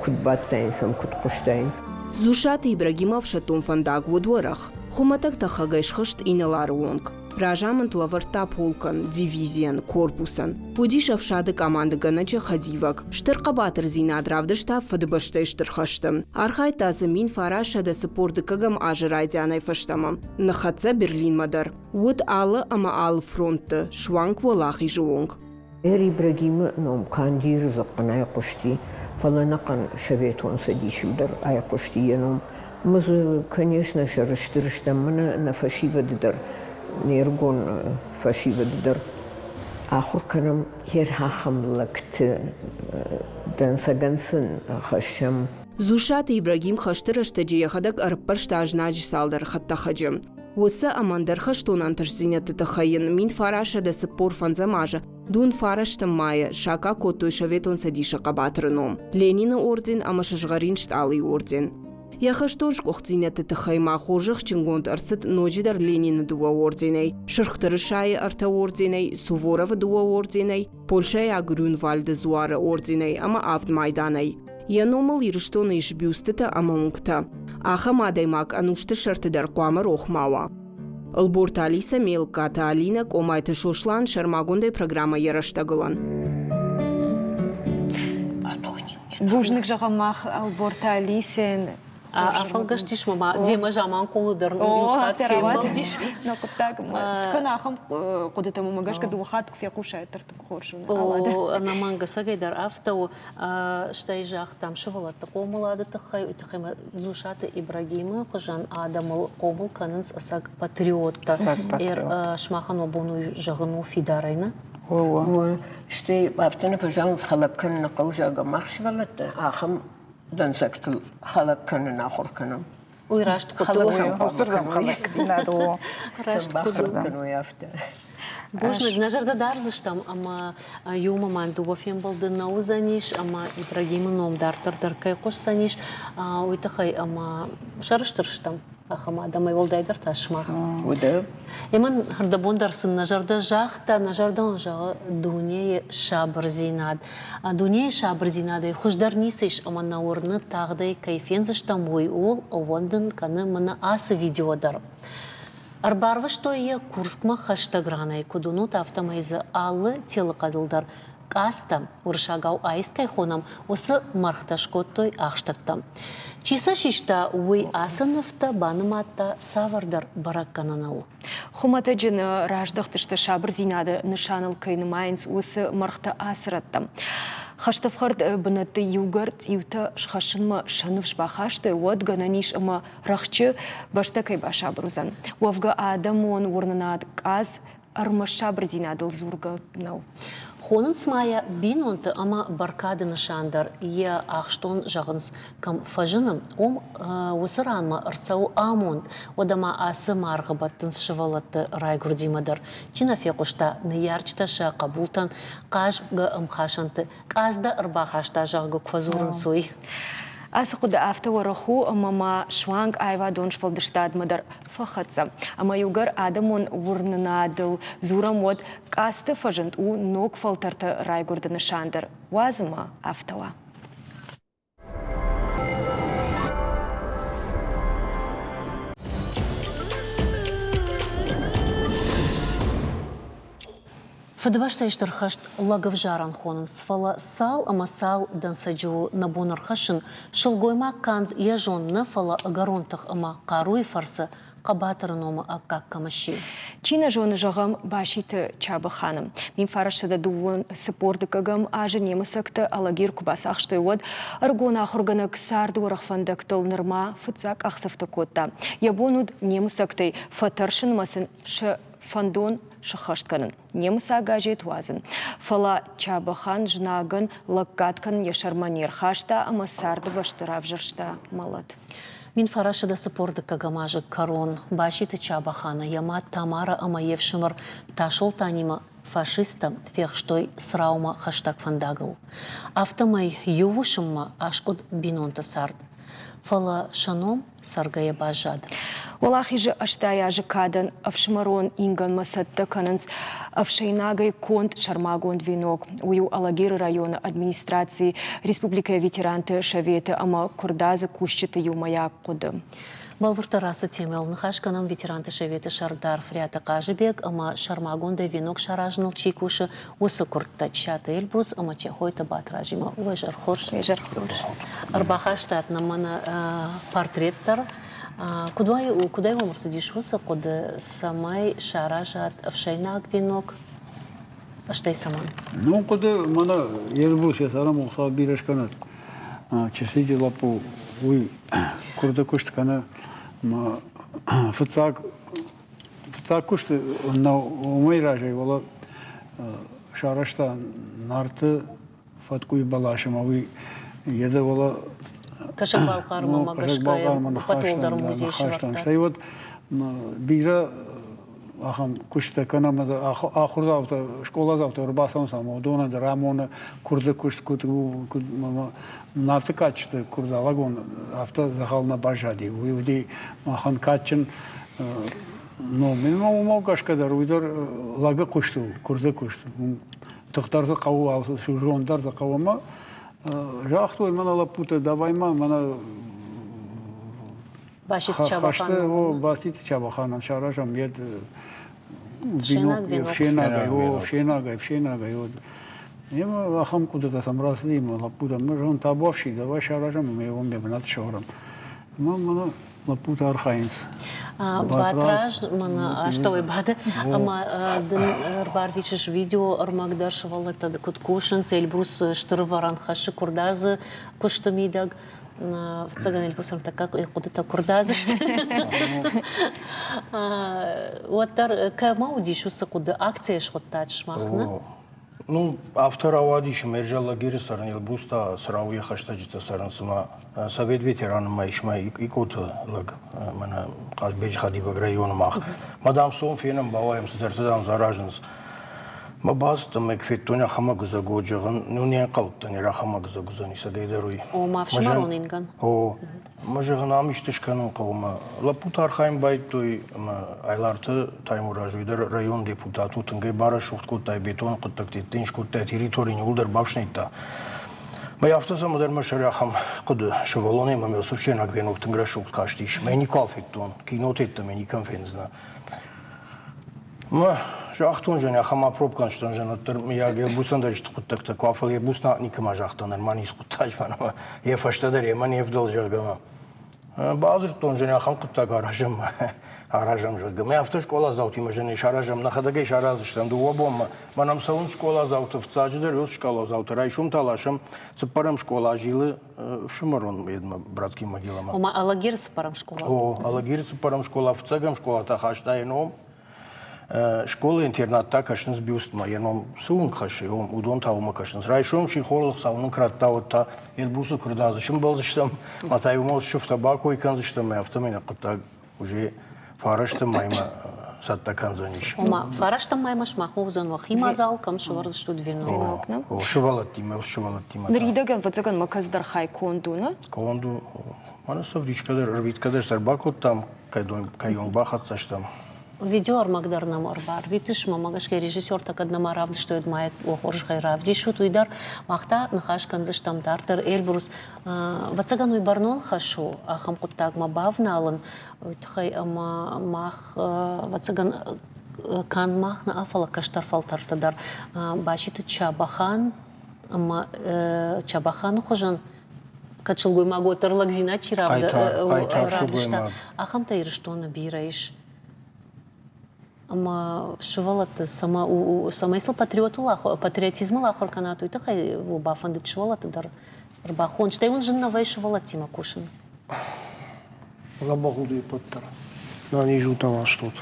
куыд бадтаин сӕм, куыд хъуыстаин. Дзусаты Ибрагимы ӕфсӕддон фӕндаг уыд уӕрӕх. Хуымӕтӕг тӕхӕгӕй схызт инӕлары онг. Разамынд лӕвӕрдта полкӕн, дивизийӕн, корпусӕн. Уыдис ӕфсады къамандыгӕнӕджы хӕдивӕг. Стыр хъӕбатырдзинад равдыста Фыдыбӕстӕйы Стыр хӕсты. Архайдта дзы 1942 азы райдианӕй фӕстӕмӕ. Ныххӕццӕ Берлинмӕ дӕр. Уыд алы ӕмӕ алы фронтты, суанг Уӕлахизы онг. Эр Ибрагимы ном канд Иры дзыхъхъы нӕ айхъуысти, фӕлӕ ӕнӕхъӕн Советон Цӕдисы дӕр айхъуысти йӕ ном. Ӕмӕ дзы, конечно, сӕрыстыр стӕм мӕнӕ нӕ фӕсивӕды дӕр, не рыгон фӕсивӕды дӕр ахуыр кӕнӕм ахӕм лӕгты дӕнцӕгӕн сын хӕссӕм. Дзусаты Ибрагим хӕсты рӕстӕджы йӕхӕдӕг ӕрыппӕрста знаджы цалдӕр хӕдтӕхӕджы. Уыцы ӕмӕ ӕндӕр хӕстон ӕнтыстдзинӕдты тыххӕй йын 1945 азы дун фарӕстӕм майы саккаг кодтой Советон Цӕдисы хъӕбатыры ном, Ленины орден ӕмӕ Сызгъӕрин стъалыйы орден. Йӕ хӕстон сгуыхтдзинӕдты тыххӕй ма хорзӕхджынгонд ӕрцыд ноджыдӕр Ленины дыууӕ орденӕй, Сырх Тырысайы ӕртӕ орденӕй, Суворовы дыууӕ орденӕй, Польшӕйаг Грюнвальды дзуары орденӕй ӕмӕ авд майданӕй. Йӕ номыл Ирыстоны ис бюстытӕ ӕмӕ уынгтӕ. Ахӕм адӕймаг ӕнусты сӕрты дӕр хъуамӕ рох ма уа. Ӕлборты Алисӕ, Мелккаты Алинӕ, Къомайты Сослан сӕрмагондӕй программӕ йӕ рӕстӕгылӕн. Бузныг зӕгъӕм мах Ӕлборты Алисӕйӕн. Афӕлгӕстис ма демӕ Заманхъулы дӕр иу хатт фембӕлдис. Нӕ хъуыддаг цы ахӕм хъуыдытӕм уымӕ гӕсгӕ дыууӕ хатт куы фехъусай, дӕр тынг хорз у. О, ӕнӕмӕнг ӕцӕгӕй дӕр афтӕ у. Стӕй загътам сывӕллӕтты хъомылады тыххӕй, уый тыххӕй ма Дзусаты Ибрагимы хуызӕн адӕмыл хъомыл кӕнынц ӕцӕг патриоттӕ. Сымахӕн уӕ бон уый зӕгъын у фидарӕй, нӕ? О, стӕй афтӕ нӕ фӕзӕгъынц, хӕлӕг кӕнын хъӕуы, зӕгъгӕ, мах сывӕллӕттӕ ахӕм дӕнцӕгтыл хӕлӕг кӕнын ахуыр кӕнӕм. Уый раст хъуыды у. Уыцырдӕм хӕлӕгдзинад у. Раст хъуыды кӕной афтӕ. Бузныг, нӕ зӕрдӕ дардзыстӕм ӕмӕ иумӕ ма дыууӕ фембӕлды нӕ уыдзӕнис ӕмӕ Ибрагимы ном дарддӕр дӕр кӕй хъуысдзӕнис, уый тыххӕй ӕмӕ сӕрыстыр стӕм ахӕм адӕмӕй, уӕлдайдӕр та сымах. Уыды. Ӕмӕ хӕрдӕбон дӕр сын нӕ зӕрдӕ загъта, нӕ зӕрдӕ зӕгъы дунейы сабырдзинад. Дунейы сабырдзинадӕй хуыздӕр ницы ис ӕмӕ нӕ уырны, тагъдӕй кӕй фендзыстӕм, уый ууыл ӕууӕндын кӕны мӕнӕ ацы видео дӕр. Ӕрбарвыстой йӕ Курскмӕ хӕстӕг ранӕй, куыд уынут, афтӕмӕй дзы алы телыхъӕдыл дӕр къӕдзтӕ, уырыссагау аист кӕй хонӕм, уыцы мӕргътӕ скодтой ахстӕттӕ. Чи сӕ систа, уый ацы нывтӕ банымадта цавӕрдӕр бӕрӕггӕнӕныл. Хуымӕтӕджы нӕ раздӕхтысты сабырдзинады нысаныл кӕй нымайынц, уыцы мӕргътӕ ацы рӕттӕм. Хӕстӕфхӕрд бынӕтты иугӕр цъиутӕ схӕссынмӕ сӕ ныфс бахастой, уӕд гӕнӕн ис ӕмӕ рӕхджы бӕстӕ кӕй басабыр уыдзӕн. Уӕвгӕ адӕмон уырнынад къадз ӕрмӕст сабырдзинадыл дзургӕ нӕу. Хонынц ма йӕ бинонты ӕмӕ бӕркады нысан дӕр. Йӕ ахстон, зӕгъынц, кӕм фӕзыны, уым уыцы ранмӕ ӕрцӕуы амонд. Уӕдӕ ма ацы маргъы бӕттынц сывӕллӕтты райгуырдимӕ дӕр. Чи нӕ фехъуыста, ныййарджытӕ сӕ хъӕбултӕн хъазгӕ ӕмхасӕнты къадз дӕ ӕрбахаста, зӕгъгӕ, куы фӕдзурынц, уый. Ацы хъуыды афтӕ уӕрӕх у, ӕмӕ ма суанг аивадон сфӕлдыстадмӕ дӕр фӕхӕццӕ. Ӕмӕ иугӕр адӕмон уырнынадыл дзурӕм, уӕд къадзты фӕзынд у ног фӕлтӕрты райгуырды нысан дӕр. Уадз ӕмӕ афтӕ уа. Фыдыбӕстӕйы Стыр хӕст лӕгӕвзарӕн хонынц, фӕлӕ цал ӕмӕ цал дӕнцӕджы у нӕ бон ӕрхӕссын, сылгоймаг канд йӕ зонд нӕ, фӕлӕ ӕгӕрон тых ӕмӕ хъаруйы фӕрцы хъӕбатыры номы аккаг кӕм сси. Чи нӕ зоны, зӕгъӕм, Баситы Чабӕханы. 1942 дыккӕгӕм азы немыцӕгтӕ Алагир куы бацахстой, уӕд ӕрыгон ахуыргӕнӕг царды уӕрӕх фӕндӕгтыл нырма фыццаг къахдзӕфтӕ кодта. Йӕ бон уыд немыцӕгтӕй фӕтӕрсынмӕ сын сӕ фӕндон сыххӕст кӕнын, немыцаг газет уадзын. Фӕлӕ Чабӕхан знагӕн лӕггад кӕнын йӕ сӕрмӕ не рхаста ӕмӕ царды бӕсты равзӕрста мӕлӕт. 1940 дыккӕгӕм азы кӕрон Баситы Чабӕханы йӕ мад Тамара ӕмӕ йе фсымӕр Тасолтанимӕ фашисттӕ фехстой Цраумӕ хӕстӕг фӕндагыл. Афтӕмӕй иу уысммӕ аскъуыд бинонты цард. Фӕлӕ сӕ ном цӕргӕйӕ баззад. Уӕлахизы 80 азы кадӕн ӕфсымӕрон ингӕнмӕ цӕттӕ кӕнынц ӕфсӕйнагӕй конд сӕрмагонд венок. Уый у Алагиры районы администрацийы, республикӕйы ветеранты советы ӕмӕ куырдадзы кусджыты иумӕйаг хъуыды. Бӕлвырддӕр ацы темӕйыл ныхас кӕнӕм ветеранты советы сӕрдар Фриаты Хъазыбег ӕмӕ сӕрмагондӕй венок саразыныл чи кусы, уыцы куырдтӕ Чаты Эльбрус ӕмӕ Чехойты Батразимӕ. Уӕ зӕр хорз. Изӕр хорз. Ӕрбахастат нӕм мӕнӕ портрет дӕр. Куыд куыдӕй уӕм ӕрцыдис уыцы хъуыды, цӕмӕй саразат ӕфсӕйнаг венок, стӕй цӕмӕн? Ну, хъуыды мӕнӕ Эльбрус йӕ цӕрӕнбон Хуыцау бирӕ скӕнӕд. Чысиджы лӕппу уый куырды куыст кӕны. Фыццаг Фыццаг куыст нӕ уымӕй разӕй, фӕлӕ сарӕзта Нарты фӕткъуыйы бӕлас ӕмӕ уый йедӕ уӕлӕ Кӕсӕг-Балхъармӕ гӕсгӕ ӕппӕтуӕлдӕр музей сӕвӕрдта. Стӕй уӕд бирӕ ахӕм куысттӕ кӕнӕм ахуырдзаутӕ, скъоладзаутӕ ӕрбацӕуынц ӕмӕ уыдонӕн дӕр амоны куырды куыст куыд у, куыд Нарты кадджыты куырдалӕгон афтӕ дзӕгъӕл нӕ баззади. Уый уыди махӕн кадджын ном. Ӕмӕ уымӕ гӕсгӕ дӕр уый дӕр лӕгы куыст у, куырды куыст. Тых дӕр дзы хъӕуы, алцы зонд дӕр дзы хъӕуы. Ӕмӕ загътой мӕнӕ лӕппутӕ, давай ма мӕнӕ Баситы Чабӕханӕн. Баситы Чабӕханӕн саразӕм йед ӕфсӕйнагӕй, о, ӕфсӕйнагӕй, ӕфсӕйнагӕй. Ӕмӕ ахӕм хъуыдытӕ сӕм рацыди, ӕмӕ лӕппутӕ, мы зӕгъын, табуафси, давай саразӕм ӕмӕ йӕ уым йӕ бынаты сӕвӕрӕм. Ӕмӕ мӕнӕ лӕппутӕ архайынц. Батраз мӕнӕ астӕуӕй бады ӕмӕ дын ӕрбарвитыс видео ӕрмӕг дӕр сывӕллӕттӕ куыд кусынц, Эльбрус стыр ӕвӕрӕн хӕссы куырдадзы куысты мидӕг. Фыццагӕн Эльбрусӕн тӕккӕ хъуыдытӕ куырдадзы сты. Уӕддӕр кӕмӕ уыдис уыцы хъуыды? Акцийӕ схуыдтат сымах, нӕ? Ну, афтӕ рауадис, ӕмӕ Лагеры цӕрын Эльбрус та Црауы йӕ хӕстӕджытӕ цӕрын, цыма совет ветераны ма ис мӕ Икъоты лӕг, мӕнӕ Хъазбеджы хӕдивӕг районы мах. Мӕ дам сом фенӕм, бауайӕм, цыдӕртӕ дам дзы аразынц. Мӕ бацыдтӕн, мӕ федтон ахӕм ӕгуыдзӕг зӕгъын, ну не нхъӕлдтӕн, ахӕм ӕгуыдзӕг уыдзӕни, сӕдӕйдӕр уый. О, ма фсымӕрон ингӕн. О, Мӕ зӕгъын, ам исты скӕнын хъӕуы мӕ лӕппутӕ архайын байдыдтой ӕмӕ Айларты Таймураз, уый дӕр районы депутат у, тынгӕй барӕсугъд кодта бетоны хъуыддӕгты, йеддӕм скодта территори иууылдӕр бафснайдта. Мӕ афтӕ цӕмӕдӕр мӕ сӕры ахӕм хъуыды, сывӕллонӕй мӕм Иосиф венок тынг рӕсугъд кастис. Мӕ никуал федтон, киноты йеддӕмӕ никӕм фендзынӕ. Мӕ загътон зӕн, ахӕм апробкан стӕн зӕн, уӕддӕр мыййаг Елбусӕн дӕр исты хъуыддӕгтӕ куы фӕлӕ Елбус никӕмӕ загъта, нырма ницы хъуыддаджы мӕнӕ йӕ фӕстӕдӕр йемӕ не вдӕлд, зӕгъгӕ мӕ. Бадзырдтон зӕн, ахӕм хъуыддаг аразӕм, аразӕм, зӕгъгӕ. Мӕ афтӕ скъоладзаутимӕ зӕн саразӕм, нӕхӕдӕг ӕй сараздзыстӕм дыууӕ бонмӕ. Мӕнӕм цӕуынц скъоладзаутӕ, фыццаджыдӕр ё скъоладзаутӕ, райсом та ласӕм цыппӕрӕм скъола зилы фсымӕрон едмӕ братский могиламӕ. Ома Алагиры цыппӕрӕм скъола? О, Алагиры цыппӕрӕм скъола, фыццӕгӕм скъола та хаста йӕ ном. Школа-интернат та кӕсынц бюстмӕ, йӕ ном цы уынг хӕссы, уыдон та уымӕ кӕсынц. Райсом сихорыл Хуыцау нын куы радта, уӕд та Эльбрусы куырдадзы сымбӕлдзыстӕм, ӕмӕ та иумӕ сыфтӕ бакой кӕндзыстӕм, афтӕмӕй нӕ хъуыддаг уже фарӕстӕм мӕймӕ цӕттӕ кӕндзӕнис. Ома, фарӕстӕм мӕймӕ сымахмӕ уыдзӕн уӕхи мадзал, кӕм сӕвӕрдзыстут венок? Венок, нӕ? О, сывӕллӕттимӕ, сывӕллӕттимӕ. Ныридӕгӕн, ӕвӕццӕгӕн, мӕ кӕцыдӕр хай конд у, нӕ? Конд у. Мӕнӕ сӕвдисгӕ дӕр, ӕрвитгӕ дӕр ӕрбакодтам, кӕйон бахӕццӕ стӕм. Видеоӕрмӕг дӕр нӕм ӕрбарвитыс, мӕ гӕсгӕ режиссертӕ кӕд нӕма равдыстой, уӕд ма йӕ хорзӕхӕй равдисут уый дӕр. Мах та ныхас кӕндзыстӕм дарддӕр. Эльбрус, ӕвӕццӕгӕн, уый бӕрнон хӕс у ахӕм хъуыддагмӕ бавналын, уый тыххӕй ӕмӕ мах, ӕвӕццӕгӕн, канд мах нӕ, фӕлӕ кӕстӕр фӕлтӕртӕ дӕр Баситы Чабӕхан ӕмӕ Чабӕханы хуызӕн кӕд сылгоймаг уӕддӕр лӕгдзинад чи равдыста, ахӕмтӕ Ирыстоны бирӕ ис. Ӕмӕ сывӕллӕтты цӕмӕй сыл патриотизмыл ахуыр кӕнат, уый тыххӕй бафӕндыд сывӕллӕтты дӕр ӕрбахон. Стӕй уын зын нӕ вӕййы сывӕллӕттимӕ кусын? Дзӕбӕх уыд ӕппӕт дӕр. Нӕниз ут ӕмӕ стут.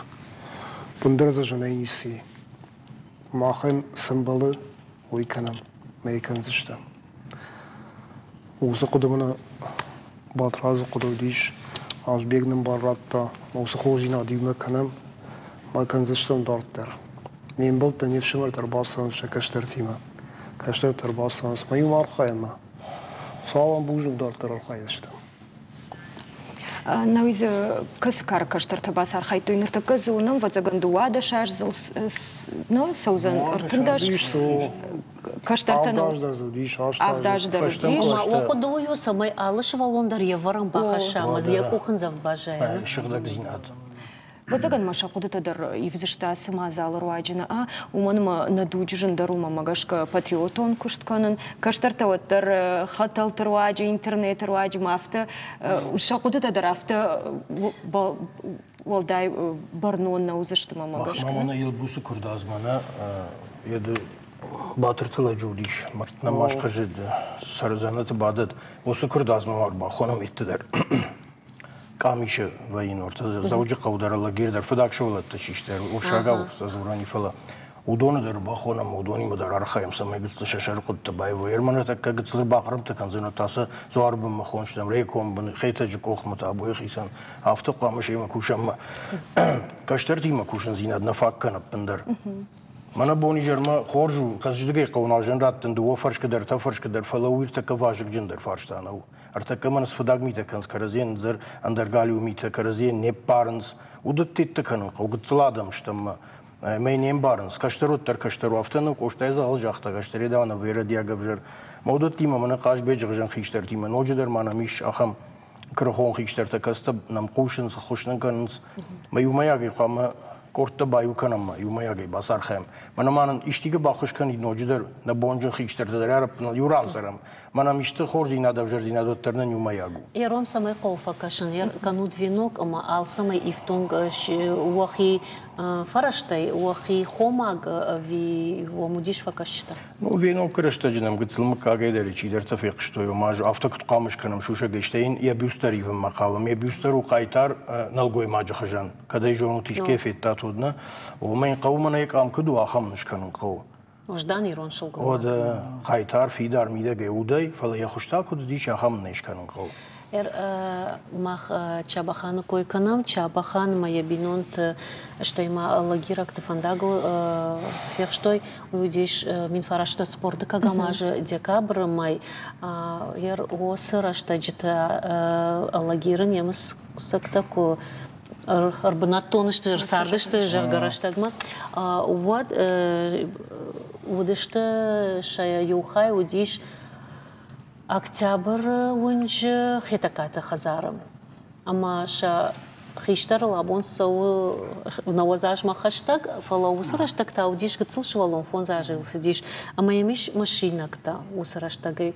Бындӕр дзы зынӕй ницы и. Махӕн цы мбӕлы, уый кӕнӕм, мӕ кӕндзыстӕм. Уыцы хъуыды мын Батрадзы хъуыды уыдис, Азбег нын бар радта, уыцы хорздзинад иумӕ кӕнӕм, мӕ кӕндзыстӕм дарддӕр. Ме мбӕлттӕ, не фсымӕртӕ ӕрбацӕуынц сӕ кӕстӕртимӕ. Кӕстӕртӕ ӕрбацӕуынц, мӕ иумӕ архайӕм ма. Хуыцауӕн бузныг дарддӕр архайдзыстӕм. Науи дзы кӕцы кары кӕстӕртӕ бацархайдтой? Ныртӕккӕ дзы уынӕм, ӕвӕццӕгӕн, 12 аздзыл цӕудзӕн 13. Кӕстӕртӕ авд азы дӕр уыдис. Уӕ хъуыды уый у, цӕмӕй алы сывӕллон дӕр йе вӕрӕн бахӕсса ӕмӕ дзы йӕ къухындзӕвд баззайа. Сыгъдӕгдзинад. Ӕвӕццӕгӕн ма сӕ хъуыдытӕ дӕр ивдзысты ацы мадзалы руаджы нӕ, уымӕн ӕмӕ нӕ дуджы зындӕр у мӕмӕ гӕсгӕ патриотон куыст кӕнын. Кӕстӕртӕ уӕддӕр хӕтӕлты руаджы, интернеты руаджы ма афтӕ сӕ хъуыдытӕ дӕр афтӕ уӕлдай бӕрнон нӕ уыдзысты мӕмӕ гӕсгӕ. Махмӕ мӕнӕ Елбусы куырдадзмӕ нӕ йӕ Батырты лӕджы уыдис, мӕрдтӕ ма схъызыд, сӕрдзӕнӕты бадӕд. Уыцы куырдадзмӕ ма ӕрбахонӕм итты дӕр. Къамисы военортӕ Дзӕуджыхъӕу дӕр, Алагир дӕр фыдаг сывӕллӕттӕ чи сты, урсагау сӕ дзурӕн и, фӕлӕ уыдоны дӕр бахонӕм, уыдонимӕ дӕр архайӕм, цӕмӕй гыццыл сӕ сӕрыхъуыдтӕ баивой. Ӕрмӕст тӕккӕ гыццыл бахъӕрмттӕ кӕндзӕн, та сӕ дзуары бынмӕ хонстӕм, реком бын, Хетӕджы къохмӕ та абойы хицӕн. Афтӕ хъуамӕ семӕ кусӕм. Кӕстӕртимӕ кусындзинад нӕ фаг кӕны ӕппындӕр. Мӕнӕ бонизӕрмӕ хорз у, кӕцыдыгӕй хъӕуы нуазӕн раттын дыууӕ фӕрскы дӕр, ӕртӕ фӕрскы дӕр, фӕлӕ уый ӕртӕккӕ вазыгджындӕр фарста нӕу. Ӕртӕккӕ мӕн сфыдаг митӕ кӕнынц кӕрӕдзийӕн ӕндӕр, ӕндӕр галиу митӕ кӕрӕдзийӕн не ппарынц. Уыдӕттӕ кӕнын хъӕуы, гыццыл адӕм стӕм ӕмӕ мӕ не мбарынц. Кӕстӕр уӕддӕр кӕстӕр у. Афтӕ нӕу, Къостайы дзӕгъӕл загъта, кӕстӕр йедӕмӕ ӕвӕрӕдиаг ӕвзӕр. Мӕ уыдӕттимӕ мӕнӕ Хъазбеджы хуызӕн хистӕртимӕ ноджыдӕр ма нӕм ис ахӕм куырыхон хистӕртӕ, кӕцытӕ нӕм хъусынц, ӕххуыс нын кӕнынц. Мӕ иумӕйагӕй хъуамӕ къордтӕ баиу кӕнӕм ӕмӕ иумӕйагӕй бацархайӕм. Мӕнӕ ма нын истигӕ баххуыс кӕнид ноджыдӕр нӕ бонджын хистӕртӕ дӕр ӕрӕппыныл иу ран цӕрӕм. Мӕнӕм исты хорздзинад, ӕвзӕрдзинад уӕддӕр нын иумӕйаг у. Ером цӕмӕй хъӕуы фӕкӕсын, кӕнут венок ӕмӕ алцӕмӕй ифтонг уӕхи фӕрӕзтӕй, уӕхи хомаг ӕви уӕм уыдис фӕкӕсджытӕ? Ну, венокы рӕстӕджы нӕм гыццыл мыггагӕй дӕр чидӕртӕ фехъуыстой, ома афтӕ куыд хъуамӕ скӕнӕм сусӕгӕй, стӕй йын йӕ бюст дӕр ивынмӕ хъавӕм. Йӕ бюст дӕр у хъайтар нӕлгоймаджы хуызӕн. Кӕд ӕй зонут, искӕй федтат, уӕд нӕ. Омӕ йын хъӕуы мӕнӕ йӕ къам куыд у, ахӕм ын скӕнын хъӕуы. Уӕздан ирон сылгоймаг. Уӕд хъайтар фидар мидӕгӕй удӕй, фӕлӕ йӕ хуыз та куыд уыдис, ахӕм ын ӕй скӕнын хъӕуы. Мах Чабӕханы кой кӕнӕм. Чабӕхан ӕмӕ йӕ бинонты, стӕй ма лагерӕгты фӕндагыл фехстой. Уый уыдис 1942 азы декабры мӕй. Уыцы рӕстӕджыты лагеры немыцӕгтӕ куы ӕрбынӕттон сты, ӕрцардысты, зӕгъгӕ, рӕстӕгмӕ, уӕд уыдысты сӕ иу хай уыдис Октябры уынджы Хетӕгкаты хӕдзары. Ӕмӕ сӕ хистӕрыл абон цӕуы 90 азмӕ хӕстӕг, фӕлӕ уыцы рӕстӕг та уыдис гыццыл сывӕллон, фондз азы йыл цыдис. Ӕмӕ йӕм ис мысинӕгтӕ уыцы рӕстӕгӕй.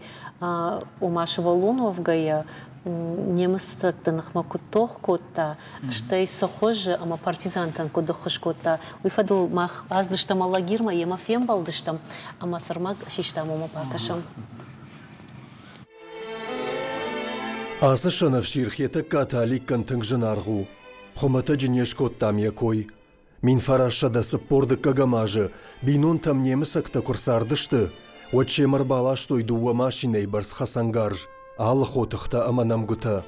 Ома сывӕллон уӕвгӕйӕ немыцӕгты ныхмӕ куыд тох кодта, стӕй цы хуызы ӕмӕ партизантӕн куыд ӕххуыс кодта, уый фӕдыл мах ацыдыстӕм Алагирмӕ, йемӕ фембӕлдыстӕм ӕмӕ цы рмӕг систам, уымӕ бакӕсӕм. Ацы сӕнӕфсир Хетӕгкаты Аликкӕн тынг зынаргъ у. Хуымӕтӕджы не скодтам йӕ кой. 1942 азы бинонтӕм немыцӕгтӕ куы рцардысты, уӕд семӕ ӕрбаластой дыууӕ машинӕйы бӕрц хӕцӕнгарз, алы хотыхтӕ ӕмӕ нӕмгуытӕ.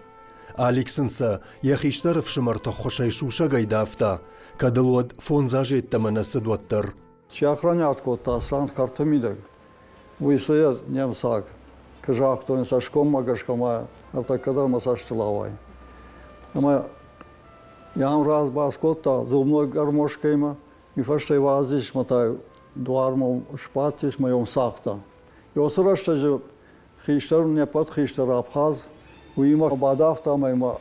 Алик сын сӕ йӕ хистӕр ӕфсымӕрты ӕххуысӕй сусӕгӕй давта, кӕд ыл уӕд фондз азы йеддӕмӕ нӕ цыд, уӕддӕр. Чи охранять кодта Аслан кӕрты мидӕг, уый цы немыцаг, куы загътой цӕсгоммӕ гӕсгӕ ма ӕртӕккӕ дӕр мӕ цӕстыл ауайы. Ӕмӕ йӕм разбас кодта зубной гармошкӕимӕ, и фӕстӕ уадзис мӕ та дуармӕ сбадтис мӕ йӕм цагъта. Уыцы рӕстӕджы хистӕр, не ппӕт хистӕр Абхаз, уыимӕ бадавта ӕмӕ йӕ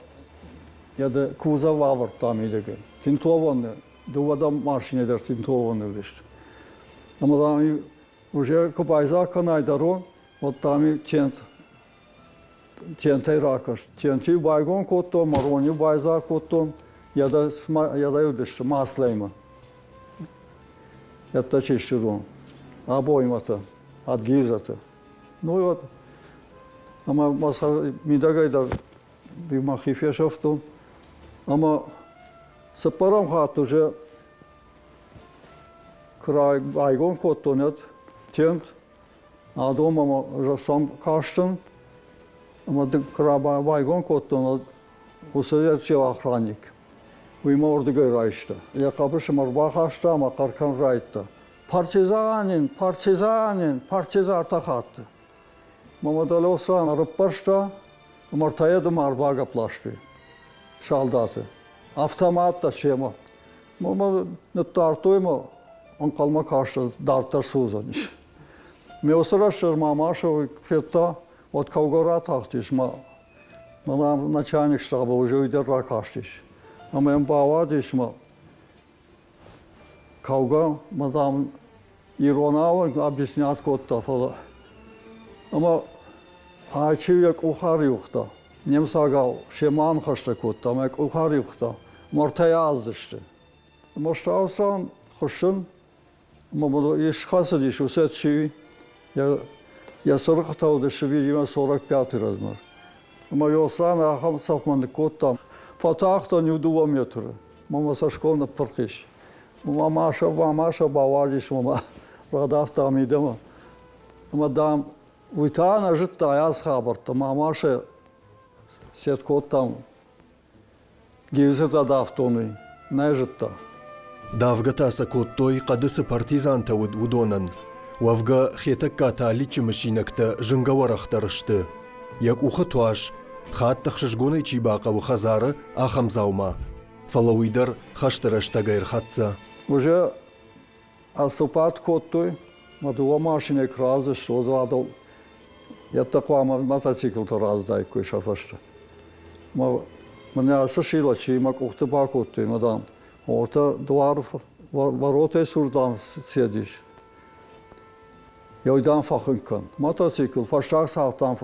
йӕ кузов авӕрдта мидӕгӕй. Тинтованы, дыууӕ дӕр машинӕ дӕр Тинтованы уыдысты. Ӕмӕ дам, уже куы байдзаг кӕнай дӕ рон, уӕд дам тент тентӕй ракаст. Тент-иу байгом кодтон, мӕ рон-иу байдзаг кодтон, йӕ уыдысты маслӕимӕ. Йӕдтӕ чисты рон. Абоймӕтӕ, ӕд гильзӕтӕ. Ну вот, ӕмӕ мӕ сӕр мидӕгӕй дӕр мӕхи фесӕфтон. Ӕмӕ цыппӕрӕм хатт уже куы байгом кодтон ӕд тент, адон ӕмӕ сӕм кастӕн ӕмӕ куы байгом кодтон, уыцы охранник, уый мӕ уырдыгӕй райста. Йӕ хъӕбысы мӕ ӕрбахаста ӕмӕ хъӕр кӕнын райдыдта. Партизанин, партизанин, партизартӕ хатты. Мӕ дӕлоса ӕрыппӕрста ӕмӕ ӕртӕйӕ дымӕ ӕрбагӕпп ластой салдаты. Автоматтӕ семӕ. Мӕ ныддардтой мӕ ӕнхъӕлмӕ кастӕн, дарддӕр цы уыдзӕнис. Ме уыцы рӕстӕг ма Маша федта, уӕд кӕугӕ ратахтис мӕ мӕнӕ начальник штаба уже уый дӕр ракастис. Ӕмӕ йӕм бауадис мӕ кӕугӕ мӕ дам иронау объяснять кодта, фӕлӕ ӕмӕ Ачи йӕ къух ӕриуыгъта. Немыцагау семӕ аныхӕстӕ кодта ӕмӕ йӕ къух ӕриуыгъта. Мӕрдтӕй аздысты. Ӕмӕ стаусан хуыссын ӕмӕ схӕцыдис уыцы чи йӕ цырыхъытӕ уыдысты видимо 45-ы размер. Ӕмӕ Йослан ахӕм цӕфмӕ ныккодта. Фӕтахтӕн иу дыууӕ метры. Мӕ мӕ цӕсгом ныппырх ис. Мӕ Маша, Маша бауадис мӕ радавта мидӕмӕ. Ӕмӕ, дам, уый та нӕ зыдта ацы хабӕрттӕ. Мӕ Маша сет кодтам Гильзӕтӕ давтон уый, нӕ зыдта. Давгӕ та сӕ кодтой, хъӕды цы партизантӕ уыд, уыдонӕн. Уӕвгӕ, Хетӕгкаты Аличчы мысинӕгтӕ зынгӕ уӕрӕхдӕр сты. Йӕ къухы туас, хатт ӕхсызгонӕй чи бахъӕуы хӕдзары, ахӕм дзаума. Фӕлӕ уый дӕр хӕсты рӕстӕг ӕрхӕццӕ. Уже Ӕрсыпат кодтой, мӕ дыууӕ машинӕйы куы раздысты, уӕд уӕдӕ йедтӕ хъуамӕ мотоциклтӕ раздаиккой сӕ фӕстӕ. Мӕ мӕнӕ ацы силачи мӕ къухты бакодтой, мӕ дам, ортӕ дуар воротӕй цур дам седис. Еу дам фӕхынк кӕн. Мотоцикл фӕстаг цалх дам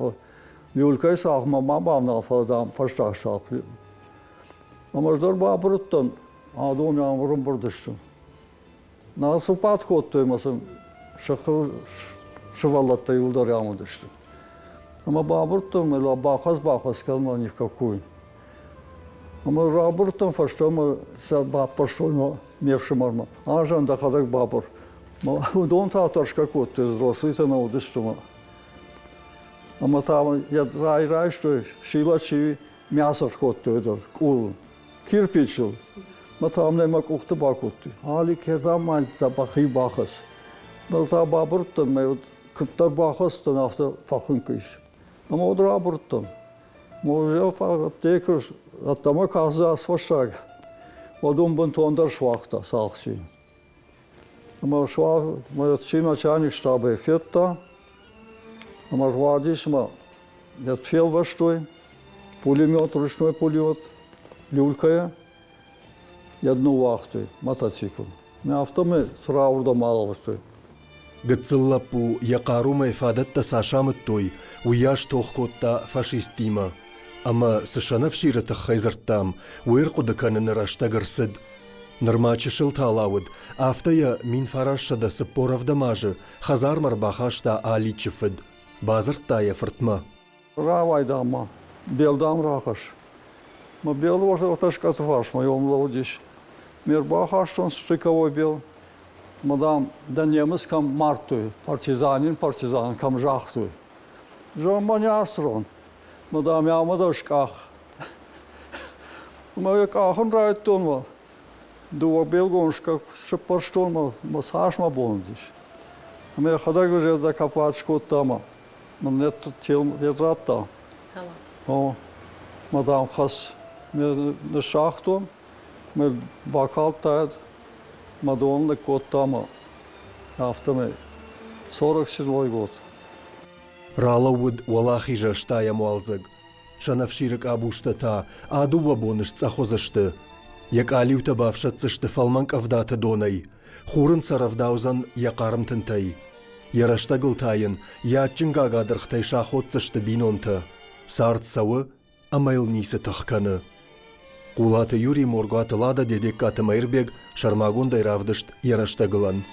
люлькӕйы цалхмӕ ма бавнал, фӕлӕ дам фӕстаг цалх. Ӕмӕ ӕз дӕр бабырыдтӕн, адон ам ӕрӕмбырд сты. Нал сын бад кодтой ӕмӕ сын сыхы сывӕллӕттӕ иуылдӕр амыдысты. Ӕмӕ бабырдтон, мӕ бахӕц-бахӕц кӕнмӕ ни в какую. Ӕмӕ рабырдтон фӕстӕмӕ сӕ баппӕрстой ме фсымӕрмӕ. Азан дӕхӕдӕг бабыр. Уыдон та тӕрсгӕ кодтой, взрослыйтӕ нӕ уыдысты. Ӕмӕ та йӕ райстой, силачи мясо скодтой дӕр къулыл, кирпичыл. Мӕ та мӕ мӕ къухты бакодтой. Али кердӕм ма дзӕбӕхи бахӕсс. Мӕ та бабырдтӕн, мӕ куыддӕр бахӕцтӕн, афтӕ фӕхуынкъ ис. Ӕмӕ уӕд рабырдтӕн. Аптекӕ ӕддӕмӕ кӕсы фӕстаг, уӕд уым бынтондӕр суагъта цалхси. Ӕмӕ суагъ, начальник штабӕй федта, ӕмӕ руадис ӕмӕ йӕ фелвӕстой, пулемет, ручной пулемет, люлькӕйӕ йӕ ныууагътой мотоцикл. Афтӕмӕй цырауырдӕм алвӕстой. Гыццыл лӕппу йӕ хъарумӕ фадӕттӕ цас амыдтой, уыйас тох кодта фашисттимӕ. Ӕмӕ цы сӕнӕфсиры тыххӕй дзырдтам, уый ӕрхъуыды кӕныны рӕстӕг ӕрцыд. Нырма чысыл тала уыд, афтӕ йӕ 1947 азы хӕдзармӕ ӕрбахаста Аличчы фыд, бадзырдта йӕ фыртмӕ. Рауай, дам, ма, бел, дам, рахӕсс. Мӕ бел уӕртӕ фарсмӕ йом лӕудис. Ме рбахастон штыковой бел. Мӕ, дам, дӕ немыц кӕм мардтой, партизанин партизан кӕм загътой. Зӕгъ, мӕ не ацрон. Мӕ, дам, ӕмӕ дӕ скъах. Мӕ йӕ къахын райдтон мӕ дыууӕ белгон сыппӕрстон мӕ, мӕ цас мӕ бон уыдис. Ӕмӕ йӕхӕдӕг зӕрдӕ капат скодта мӕ мын тел радта. О, мӕ дам хӕс ныссагътон, мӕ бакалдта, мӕ дон ныккодта мӕ афтӕмӕй 47 год. Ралӕууыд Уӕлахизы ӕстайӕм уалдзӕг. Сӕнӕфсиры къабузтӕ та а дыууӕ боны сцъӕх уыдзысты. Йӕ къалиутӕ бафсӕддзысты фӕлмӕн къӕвдаты донӕй. Хур ын сӕ рӕвдаудзӕн йӕ хъарм тынтӕй. Йӕ рӕстӕгыл та йын йӕ адджын гагадыргътӕй саходдзысты бинонтӕ. Цард цӕуы ӕмӕ йыл ницы тых кӕны. Хъулаты Юрий Моргуаты Лада Дедегкаты Мӕирбег сӕрмагондӕй равдыст йӕ рӕстӕгылӕн.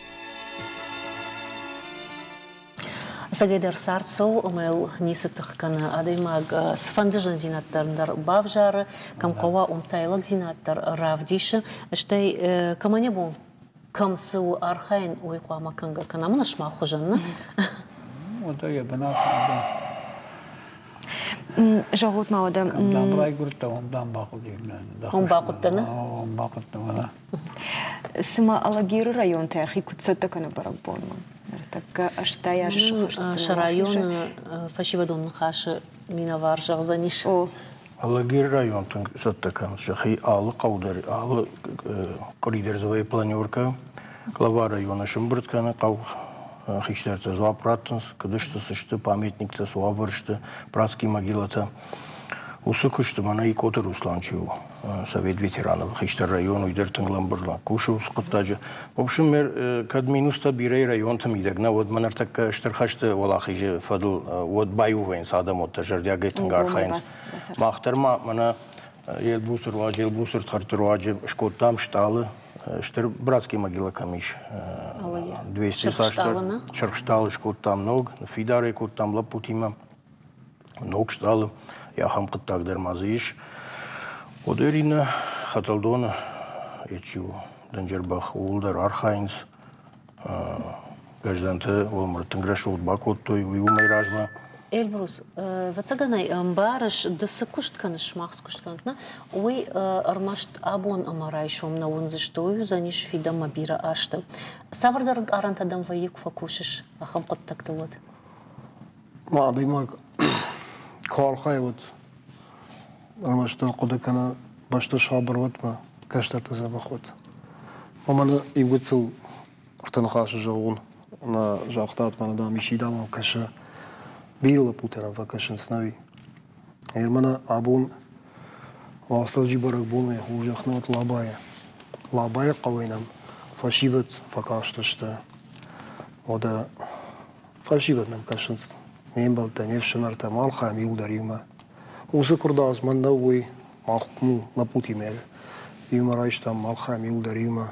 Ӕцӕгӕйдӕр цард цӕуы ӕмӕ йыл ницы тых кӕны. Адӕймаг цыфӕнды зындзинӕдтӕ дӕр бавзары, кӕм хъӕуа, уым та йӕ лӕгдзинад дӕр равдисы. Стӕй кӕмӕн йӕ бон кӕм цы у архайын, уый хъуамӕ кӕнгӕ кӕна. Мӕнӕ сымах хуызӕн, нӕ? Уӕдӕ йӕ бынат Зӕгъут ма уӕдӕ. Кӕм дам райгуырдтӕ, уым дам бахъуыди. Уым бахъуыдтӕ, нӕ? Уым бахъуыдтӕ, уӕдӕ. Цымӕ Алагиры район та йӕхи куыд цӕттӕ кӕны бӕрӕгбонмӕ? Ныртӕккӕ 80 азы сыхӕст Сӕ районы фӕсивӕдон ныхасы минӕвар зӕгъдзӕнис. О. Алагиры район тынг цӕттӕ кӕнынц сӕхи алы хъӕу дӕр, алы къуыри дӕр дзы вӕййы планеркӕ. Глава районы сӕмбырд кӕны хъӕу хистӕртӕ дзуапп раттынц, куыд сты, цы сты, памятниктӕ цы уавӕр сты, братские могилӕтӕ. Уыцы куысты мӕнӕ Икъоты Руслан чи у, совет ветеранов хистӕр район, уый дӕр тынг лӕмбырд кусы уыцы хъуыддаджы. В общем, кӕд минустӕ бирӕ районты мидӕг нӕ, уӕд мӕ ныртӕккӕ стыр хӕсты уӕлахизы фӕдыл уӕд баиу вӕййынц адӕм уӕддӕр зӕрдиагӕй тынг архайынц. Мах дӕр ма мӕнӕ Елбусы руаджы, Елбусы ртхӕртты руаджы скодтам стъалы, стыр братский могила кӕм ис, 200 цасдӕр сырх стъалы скодтам ног, фидарӕй кодтам лӕппутимӕ. Ног стъалы, ахӕм хъуыддаг дӕр ма дзы ис. Уӕд Иринӕ Хӕтӕлдоны чи у, дынджыр бӕх, ууыл дӕр архайынц. Гӕздӕнты уӕлмӕрд тынг рӕсугъд бакодтой, уый уымӕй размӕ. Эльбрус, ӕвӕццӕгӕн ӕй ӕмбарыс, ды цы куыст кӕныс, сымах цы куыст кӕнут, нӕ, уый ӕрмӕст абон ӕмӕ райсом нӕ уындзысты, уый уыдзӕнис фидӕнмӕ бирӕ азты. Цавӕрдӕр ӕнкъарӕнтӕ дӕм вӕййы, куы фӕкусыс ахӕм хъуыддӕгтыл, уӕд? Адӕймаг куы архайы, уӕд ӕрмӕстдӕр хъуыды кӕны бӕстӕ сабыр уӕд мӕ кӕстӕрты дзӕбӕх уӕд. Уымӕн иу гыццыл ӕртӕ ныхасы зӕгъон, нӕ загътат, мӕнӕ дам исчи дам кӕсы, бирӕ лӕппутӕ нӕм фӕкӕсынц, нӕуи. Мӕнӕ абон Уастырджи бӕрӕгбонӕй хорзӕх нӕ уыд Лабӕйы. Лабӕйы хъӕуӕй нӕм фӕсивӕд фӕкастысты. Уӕдӕ. Фӕсивӕд нӕм кӕсынц, не мбӕлттӕ, не фсымӕртӕ, ма архайӕм иуылдӕр иумӕ. Уыцы куырдадз мӕн нӕу, уый мах лӕппутимӕ иумӕ райстам, ма архайӕм иуылдӕр иумӕ.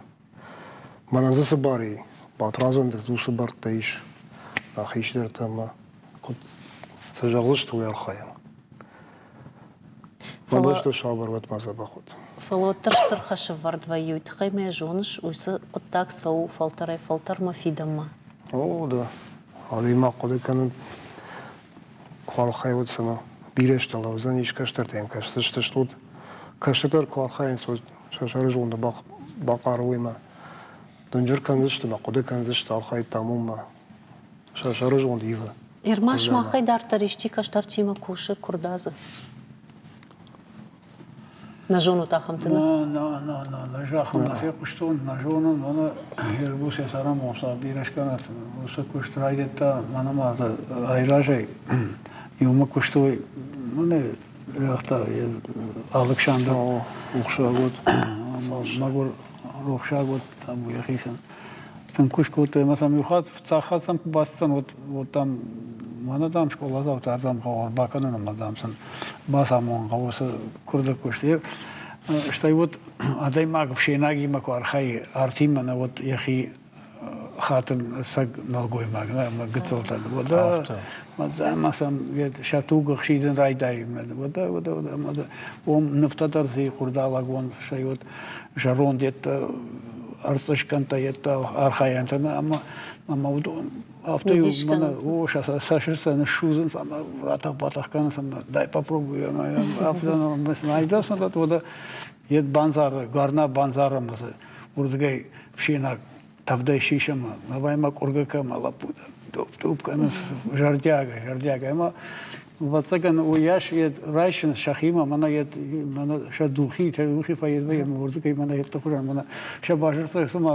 Мӕнӕн дзы цы бар и, Батрадзӕн дӕр уыцы бӕрттӕ ис, нӕ хистӕртӕ ӕмӕ куыд цы зӕгъдзысты, уый архайӕм. Мӕ бӕсты сабыр уӕд ма дзӕбӕх уӕд. Фӕлӕ уӕддӕр стыр хӕсӕвӕрд вӕййы, уый тыххӕй мӕ зоныс, уыцы хъуыддаг цӕуы фӕлтӕрӕй-фӕлтӕрмӕ фидӕнмӕ. О, да. Адӕймаг хъуыды кӕнын куы архайы, цымӕ бирӕ сты лӕудзӕнис, кӕстӕртӕм кӕсдзысты стут. Кӕстӕртӕ куы архайынц, уӕд сӕ сӕрызонды бахъаруй ӕмӕ дынджыр кӕндзысты мӕ хъуыды кӕндзысты, архайдтам уымӕ. Сӕ сӕрызонд ивы. Ирма сымахӕй дарддӕр исчи кӕстӕртимӕ кусы куырдадзы? Нӕ зонут ахӕмты, нӕ? Нӕ, нӕ, нӕ, нӕ зӕххыл нӕ фехъуыстон, нӕ зонын, мӕнӕ Ербус йӕ цӕрӕнбон бирӕ скӕнӕт. Уыцы куыст райдыдта, мӕнӕ ма дзы айразӕй иумӕ куыстой, мӕнӕ загъта Алыксандр. Рухсаг уӕд. Мӕгуыр рухсаг уӕд там йӕхицӕн. Тынг куыст кодтой ӕмӕ сӕм иу хатт, фыццаг хатт сӕм куы бацыдтӕн, уӕд, уӕд дам, мӕнӕ дам скъоладзаутӕ ардӕм хъӕуы ӕрбакӕнын ӕмӕ дам сын бацамонын хъӕуы цы куырды куыст. Стӕй уӕд адӕймаг ӕфсӕйнагимӕ куы архайы, артимӕ нӕ уӕд йӕхи хатын ӕцӕг нӕлгоймаг нӕ ӕмӕ гыццылтӕ. Уӕдӕ ӕмӕ сӕм сӕ туг ӕхсидын райдайы. Уӕдӕ, уӕдӕ, уӕдӕ, ӕмӕ уым нывтӕ дӕр цы хъуырдалӕгон, стӕй уӕд зӕронд йедтӕ ӕрцъысгӕндтӕ йедтӕ архайӕнтӕ ӕмӕ ӕмӕ уыдон афтӕ мӕнӕ о сӕ цӕстытӕ ныссудзынц ӕмӕ ратӕх-батӕх кӕнынц ӕмӕ дай попробуй ӕмӕ афтӕ найдӕс уӕдӕ йед бандзары гарна бандзары ӕмӕ дзы уырдыгӕй фсинаг тӕвдӕй сисӕмӕ давай ма къуыргӕ кӕмӕ лӕппутӕ доп-доп кӕнынц зӕрдиагӕй зӕрдиагӕй ӕмӕ Ӕвӕццӕгӕн, уыйас йӕ райсынц сӕхимӕ, мӕнӕ йӕ мӕнӕ сӕ духи, духи фӕирвӕйы ӕмӕ уырдыгӕй мӕнӕ йедты хуызӕн, мӕнӕ сӕ базыртӕ цыма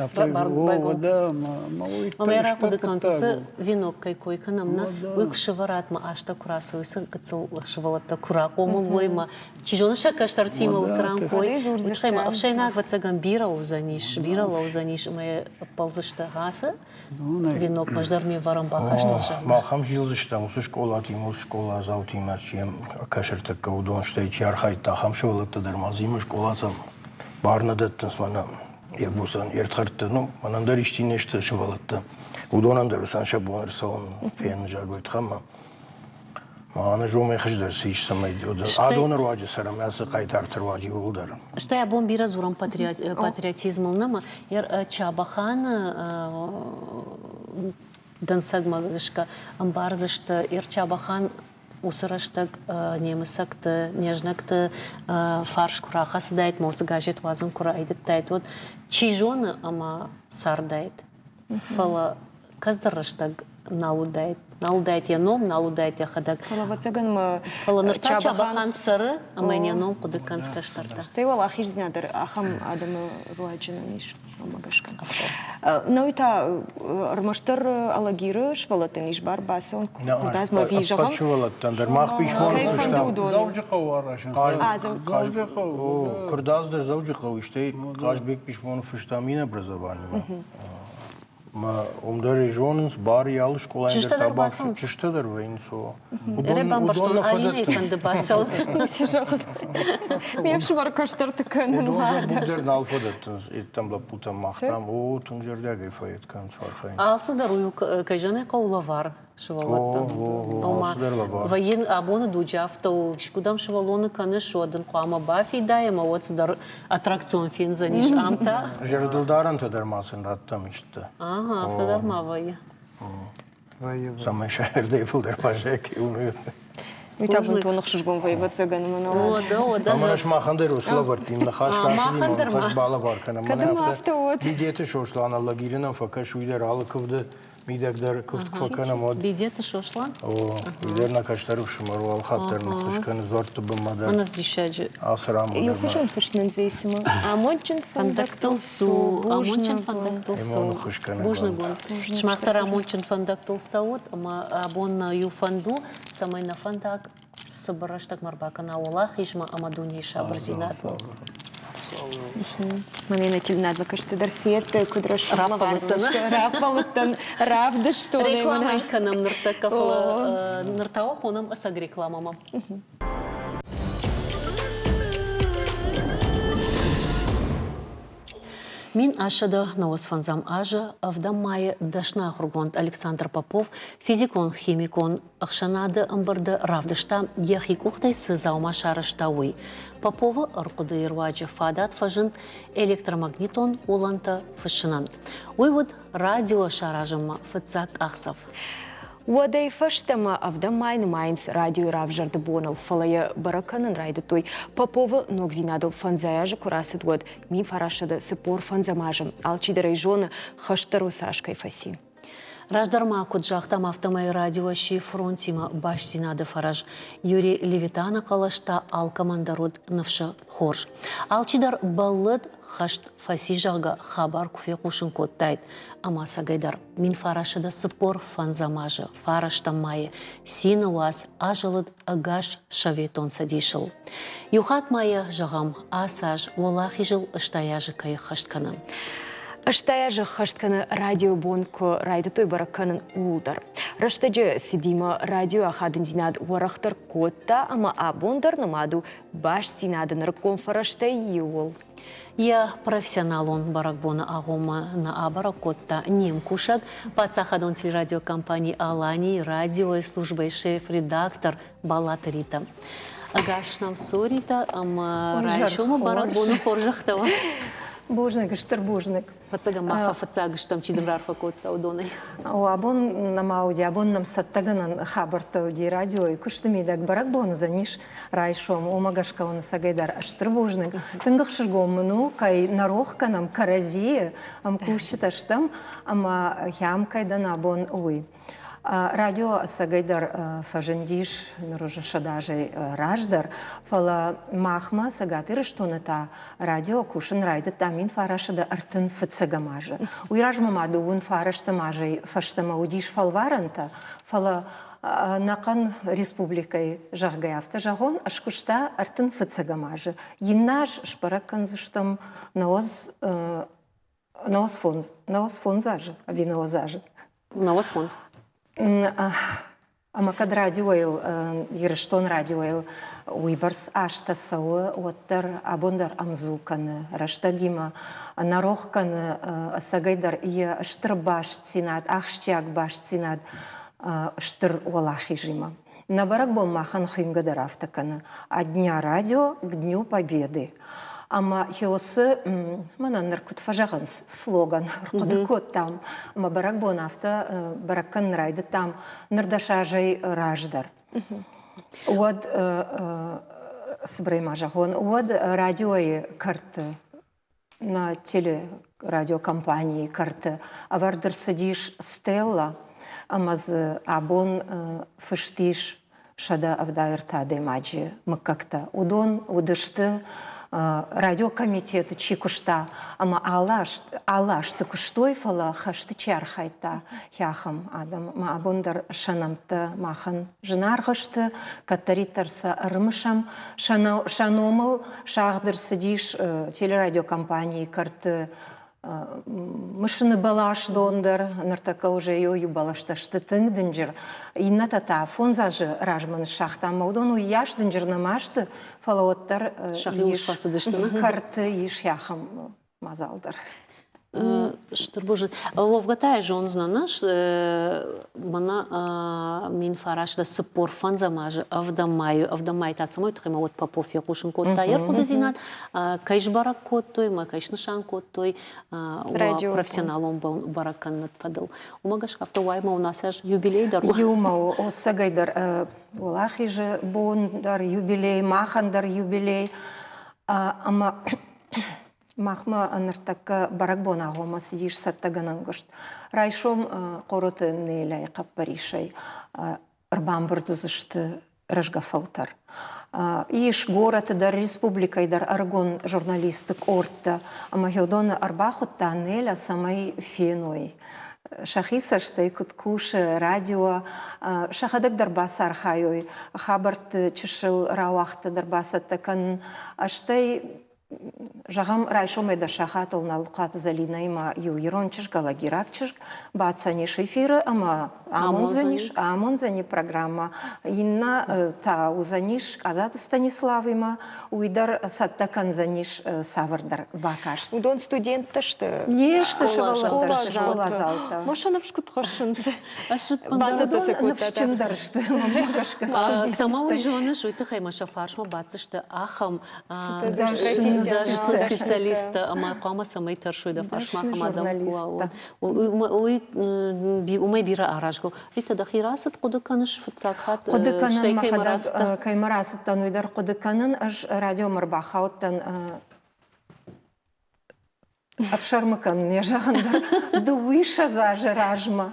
афтӕ уӕдӕ ӕмӕ уый Ӕмӕ рахъуыды кӕнут, уыцы венок кӕй кой кӕнӕм, нӕ, уый куы сӕвӕрат мӕ азтӕ куы рацӕуой, уыцы гыццыл сывӕллӕттӕ куы рахъомыл уой мӕ чи зоны сӕ кӕстӕртимӕ уыцы ран кой, уый тыххӕй ма ӕфсӕйнаг, ӕвӕццӕгӕн, бирӕ уыдзӕнис, бирӕ лӕудзӕнис ӕмӕ ӕппӕлдзысты ацы Венок хуыздӕр ме вӕрӕн бахастон, зӕгъгӕ. Мах ӕм зилдзыстӕм уыцы скъолатимӕ, уыцы скъоладзаутимӕ, чи кӕсӕртӕккӕ уыдон, стӕй чи архайдта, ахӕм сывӕллӕттӕ дӕр ма зимӕ скъолатӕм бар нӕ дӕттынц мӕнӕ Ербусӕн йе рдхӕрдты, ну, мӕнӕн дӕр исти не сты сывӕллӕттӕ. Уыдонӕн дӕр уыцӕн сӕ бон ӕрцӕуын фенын зӕгъой тыхӕмӕ. Мӕнӕ зомӕй хуыздӕр цы ис, цӕмӕй адоны руаджы цӕрӕм, ацы хъайтарты руаджы иууылдӕр. Стӕй абон бирӕ дзурӕм патриотизмыл нӕма. Чабӕханы дӕнцӕгмӕ гӕсгӕ ӕмбардзысты, Чабӕхан уыцы рӕстӕг немыцӕгты, не знӕгты фарс куы рахӕцыдаид, уыцы газет уадзын куы райдыдтаид, уӕд чи зоны ӕмӕ цардаид. Фӕлӕ кӕцыдӕр рӕстӕг нал уыдаид. Нал уыдаид йӕ ном, нал уыдаид йӕхӕдӕг. Фӕлӕ, ӕвӕццӕгӕн, мӕ Фӕлӕ ныр та Чабӕхан цӕры ӕмӕ йын йӕ ном хъуыды кӕнынц кӕстӕртӕ. Стӕй уӕлахиздзинад дӕр ахӕм адӕмы руаджы нӕм ис, уымӕ гӕсгӕ. Науи та ӕрмӕстдӕр Алагиры сывӕллӕттӕн ис бар бацӕуын куырдадзмӕ ӕви зӕгъӕм? сывӕллӕттӕн дӕр мах писмо ныффыстам. Дзӕуджыхъӕуы аразынц. Дзӕуджыхъӕуы. Куырдадз дӕр Дзӕуджыхъӕуы, стӕй Хъазбег писмо ныффыста Минобразованиемӕ. Ма уым дӕр ӕй зонынц, бар алы скъолайы дӕр та бацӕуынц. Чызджытӕ дӕр вӕййынц, о. Ре бамбӕрстон, Алинӕйы фӕнды бацӕуын. Цы зӕгъын? Ме фсымӕр кӕстӕрты кӕнын. Уыдон дӕр нал фӕдӕттынц, еттӕм лӕппутӕм мах там, о, тынг зӕрдиагӕй фӕйед кӕнынц архайын. Алцыдӕр уый у, кӕй зӕгъын ӕй хъӕуы, лӕвар. Сывӕллӕттӕн. Ома, вӕййы абоны дуджы афтӕ у, искуыдӕм сывӕллоны кӕныс, уӕд ын хъуамӕ бафидай ӕмӕ уӕд цыдӕр аттракцион фендзӕнис ам та. Зӕрдылдарӕнтӕ дӕр ма сын раттӕм исты. Ага, афтӕ дӕр ма вӕййы. Цӕмӕй сӕ зӕрдӕйы фылдӕр баззайа кӕй Уый та бынтон ӕхсызгон вӕййы, ӕвӕццӕгӕн, ӕмӕ Уӕдӕ, уӕдӕ. Ӕмӕ махӕн дӕр уыцы лӕвӕрттимӕ ныхас рацыди, ӕз балӕвар кӕнӕм. Кӕд ӕмӕ афтӕ уӕд. Бидеты Сослан Алагирынӕн фӕкӕс, уый дӕр алы куывды мидӕг дӕр куывд куы фӕкӕнӕм, уӕд. Бидеты Сослан? О, уый дӕр нӕ кӕстӕр ӕфсымӕр у, алхатт дӕр ныххуыс кӕны дзуӕртты бынмӕ дӕр. Ӕнӕ диссаджы. Ацы рамон Иухуызон фыст нын дзы цымӕ. Амондджын фӕндӕгтыл цу, амондджын фӕндӕгтыл цу. Бузныг уын. Сымах дӕр амондджын фӕндӕгтыл цӕут, ӕмӕ абон нӕ иу фӕнд у, цӕмӕй нӕ фӕндаг цыбыр рӕстӕгмӕ ӕрбакӕна уӕлахизмӕ ӕмӕ дунейы сабырдзинадмӕ. Мӕнӕ нӕ телеуынадмӕ кӕсджытӕ дӕр федтой, куыд рӕсугъд раппӕлыдтӕн, равдыстон. Рекламӕ кӕнӕм ныртӕккӕ, фӕлӕ ныр та хонӕм ӕцӕг рекламӕмӕ. 1895 азы ӕвдӕм майы дӕсны ахуыргонд Александр Попов физикон-химикон ӕхсӕнады ӕмбырды равдыста, йӕхи къухтӕй цы дзаума сарӕзта, уый. Поповы ӕрхъуыдыйы руаджы фадат фӕзынд электромагнитон уылӕнтӕ фыссынӕн. Уый уыд радио саразынмӕ фыццаг къахдзӕф. Уӕдӕй фӕстӕмӕ ӕвдӕм май нымайынц радиойы равзӕрды боныл, фӕлӕ йӕ бӕрӕг кӕнын райдыдтой Поповы ногдзинадыл фӕндзай азы куы рацыд, уӕд 1945 азы. Алчидӕр ӕй зоны, хӕст дӕр уыцы аз кӕй фӕци. Раздӕр ма куыд загътам, афтӕмӕй радио сси фронтимӕ бастдзинады фӕрӕз. Юрий Левитаны хъӕлӕс та алкӕмӕн дӕр уыд ныфсы хорз. Алчидӕр бӕллыд хӕст фӕци, зӕгъгӕ, хабар куы фехъусын кодтаид. Ӕмӕ ӕцӕгӕйдӕр 1945 азы фарӕстӕм майы цины уац азӕлыд ӕгас Советон Цӕдисыл. Иу хатт ма йӕ зӕгъӕм, ацы аз Уӕлахизыл 80 азы кӕй ӕххӕст кӕны. 80 азы ӕххӕст кӕны радиобон куы райдыдтой бӕрӕг кӕнын, ууыл дӕр. Рӕстӕджы цыдимӕ радиойы ахадындзинад уӕрӕхдӕр кодта ӕмӕ абон дӕр нымад у бастдзинады нырыккон фӕрӕзтӕй иуыл. Йӕ профессионалон бӕрӕгбоны агъоммӕ нӕ абӕрӕг кодта не мкусӕг, паддзахадон телерадиокомпани «Алани» радиойы службӕйы шеф-редактор Баллаты Рита. Ӕгас нӕм цу, Рита, ӕмӕ райсомы бӕрӕгбоны хорзӕхтӕ уӕд. Бузныг, стыр бузныг. Фыццагӕн ма фӕфыццаг стӕм, чи дын рарфӕ кодта, уыдонӕй. О, абон нӕма уыди, абон нӕм цӕттӕгӕнӕн хабӕрттӕ уыди радиойы куысты мидӕг. Бӕрӕгбон уыдзӕнис райсом, уымӕ гӕсгӕ уын ӕцӕгӕйдӕр стыр бузныг. Тынг ӕхсызгон мын у, кӕй нӕ рох кӕнӕм кӕрӕдзийы, ӕмкусджытӕ стӕм, ӕмӕ хӕм кӕй дӕн абон, уый. Радио ӕцӕгӕйдӕр фӕзындис ныр уже сӕдӕазӕй раздӕр, фӕлӕ махмӕ Цӕгат Ирыстоны та радио кусын райдыдта 1935 азы. Уый размӕ ма дыууын фарӕстӕм азӕй фӕстӕмӕ уыдис фӕлварӕнтӕ, фӕлӕ ӕнӕхъӕн республикӕйы, зӕгъгӕ, афтӕ зӕгъон, ӕскуыста 35 азы. Иннӕ аз сбӕрӕг кӕндзыстӕм науӕдз 95 азы ӕви 90 азы? 95. Ӕмӕ кӕд радиойыл, Ирыстон радиойыл уыйбӕрц азтӕ цӕуы, уӕддӕр абон дӕр ӕмдзу кӕны рӕстӕгимӕ, нӕ рох кӕны ӕцӕгӕйдӕр йӕ стыр бастдзинад, ахсджиаг бастдзинад стыр уӕлахизимӕ. Нӕ бӕрӕгбон махӕн хуыйнгӕ дӕр афтӕ кӕны «От дня радио к дню победы». Ӕмӕ уыцы, мӕнӕн ныр куыд фӕзӕгъынц, слоган ӕрхъуыды кодтам. Ӕмӕ бӕрӕгбон афтӕ бӕрӕг кӕнын райдыдтам ныр дӕс азӕй раздӕр. Уӕд, цыбырӕй ма зӕгъон, уӕд радиойы кӕрты нӕ телерадиокомпанийы кӕрты ӕвӕрд ӕрцыдис Стелла, ӕмӕ дзы абон фыст ис 173 адӕймаджы мыггӕгтӕ. Уыдон уыдысты радиокомитеты чи куыста ӕмӕ алы азты куыстой, фӕлӕ хӕсты чи архайдта, ахӕм адӕм. Ма абон дӕр сӕ нӕмттӕ махӕн зынаргъ сты, кӕддӕриддӕр сӕ ӕрымысӕм. Сӕ номыл сагъд ӕрцыдис телерадиокомпанийы кӕрты мысыны бӕласдон дӕр, ныртӕккӕ уже иу бӕлӕстӕ сты тынг дынджыр. Иннӕтӕ та фондз азы размӕ ныссагътам, ӕмӕ уыдон уыйас дынджыр нӕма сты, фӕлӕ уӕддӕр ис кӕрты ис ахӕм мадзал дӕр. Стыр бузныг. Уӕвгӕ та ӕз зондзынӕн, мӕнӕ 1945 азы ӕвдӕм майы, ӕвдӕм майы та цӕмӕй тыххӕй ма уӕд Попов фехъусын кодта йе рхъуыдыдзинад, кӕй сбӕрӕг кодтой ӕмӕ кӕй снысан кодтой профессионалон бӕрӕг кӕныны фӕдыл. Уымӕ гӕсгӕ афтӕ уайы мӕ уын ацы аз юбилей дӕр у. Иумӕ у, ӕцӕгӕй дӕр Уӕлахизы бон дӕр юбилей, махӕн дӕр юбилей. Ӕмӕ Махмӕ ныртӕккӕ бӕрӕгбон агъоммӕ цыдис цӕттӕгӕнӕн куыст. Райсом Хъороты Неляйы хъӕппӕрисӕй ӕрбамбырд уыдзысты рӕзгӕ фӕлтӕр. Ис горӕты дӕр, республикӕйы дӕр ӕрыгон журналистты къордтӕ, ӕмӕ уыдоны ӕрбахуыдта Неля, цӕмӕй феной, сӕхи цӕстӕй куыд кусы радио, сӕхӕдӕг дӕр бацархайой, хабӕртты чысыл рауагъдтӕ дӕр бацӕттӕ кӕнын, стӕй. Зӕгъӕм, райсомӕй дӕр сахатыл Налхъуаты Зӕлинӕимӕ иу ирон чызг, алагираг чызг бацӕнис эфиры ӕмӕ амондзӕнис, амондзӕни программӕ. Иннӕ та уыдзӕнис Къадзаты Станиславимӕ, уый дӕр цӕттӕ кӕндзӕнис цавӕрдӕр бакаст. Уыдон студенттӕ сты? Не сты сывӕллӕттӕ, скъоладзаутӕ. Ма сӕ ныфс куыд хӕссынц? Ныфсджындӕр сты, мӕнмӕ гӕсгӕ. Цӕмӕ уый зоныс, уый тыххӕй ма сӕ фарсмӕ баддзысты ахӕм специалисттӕ ӕмӕ хъуамӕ цӕмӕй тӕрсой дӕ фарсмӕ ахӕм адӕм куы уа. Уый уымӕй бирӕ аразгӕ у. Рита, дӕхи рацыд хъуыды кӕныс фыццаг хатт? Хъуыды кӕнын мӕхӕдӕг кӕимӕ рацыдтӕн, уый дӕр хъуыды кӕнын. Ӕз радиомӕ ӕрбахаудтӕн ӕфсӕрмы кӕнын йӕ зӕгъын дӕр дыууиссӕдз азы размӕ.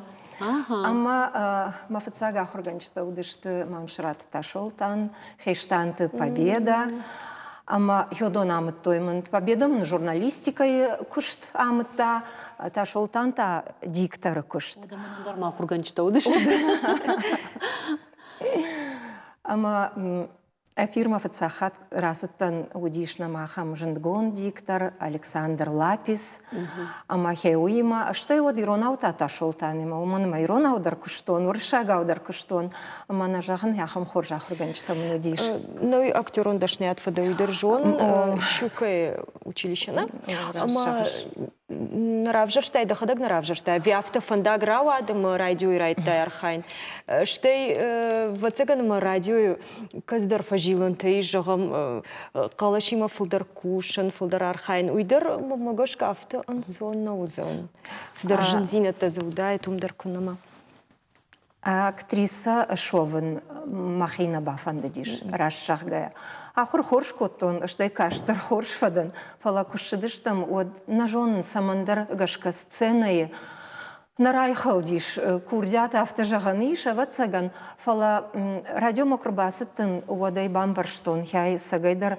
Ӕмӕ мӕ фыццаг ахуыргӕнджытӕ уыдысты Мамсыраты Тасолтан, Хестанты Победа ӕмӕ Хёдон амыдтой мын. Победа мын журналистикӕйы куыст амыдта, Тасолтан та дикторы куыст. Дӕр ма ахуыргӕнджытӕ уыдысты. Ӕмӕ Эфирмӕ фыццаг хатт рацыдтӕн, уыдис нӕм ахӕм зындгонд диктор Александр Лапис ӕмӕ Хеуимӕ, стӕй уӕд иронау та Тасолтанимӕ, уымӕн ӕмӕ иронау дӕр куыстон, уырыссагау дӕр куыстон, ӕмӕ нӕ зӕгъын, ахӕм хорз ахуыргӕнджытӕ мын уыдис. Ну, актерон дӕсныйад фӕдӕ дӕр зонын, Щукайы училище, нӕ? Ӕмӕ нӕ равзӕрстай, дӕхӕдӕг нӕ равзӕрстай, ӕви афтӕ фӕндаг рауад ӕмӕ радиойы райдыдтай архайын. Стӕй, ӕвӕццӕгӕн, ӕмӕ радиойы кӕцыдӕр фӕзилӕнтӕ ис, зӕгъӕм, хъӕлӕсимӕ фылдӕр кусын, фылдӕр архайын, уый дӕр, мӕ гӕсгӕ, афтӕ ӕнцон нӕ уыдзӕн. Цыдӕр зындзинӕдтӕ дзы уыдаид, уым дӕр куы нӕма. Актрисӕ суӕвын мӕхи нӕ бафӕндыдис, раст зӕгъгӕйӕ. Ахуыр хорз кодтон, стӕй каст дӕр хорз фӕдӕн, фӕлӕ куы ссыдыстӕм, уӕд нӕ зонын, цӕмӕндӕр гӕсгӕ сценӕйы нӕ райхӕлдис курдиат, афтӕ зӕгъӕн ис, ӕвӕццӕгӕн, фӕлӕ радиомӕ куы рбацыдтӕн, уӕд ӕй бамбӕрстон, хӕй цӕгӕйдӕр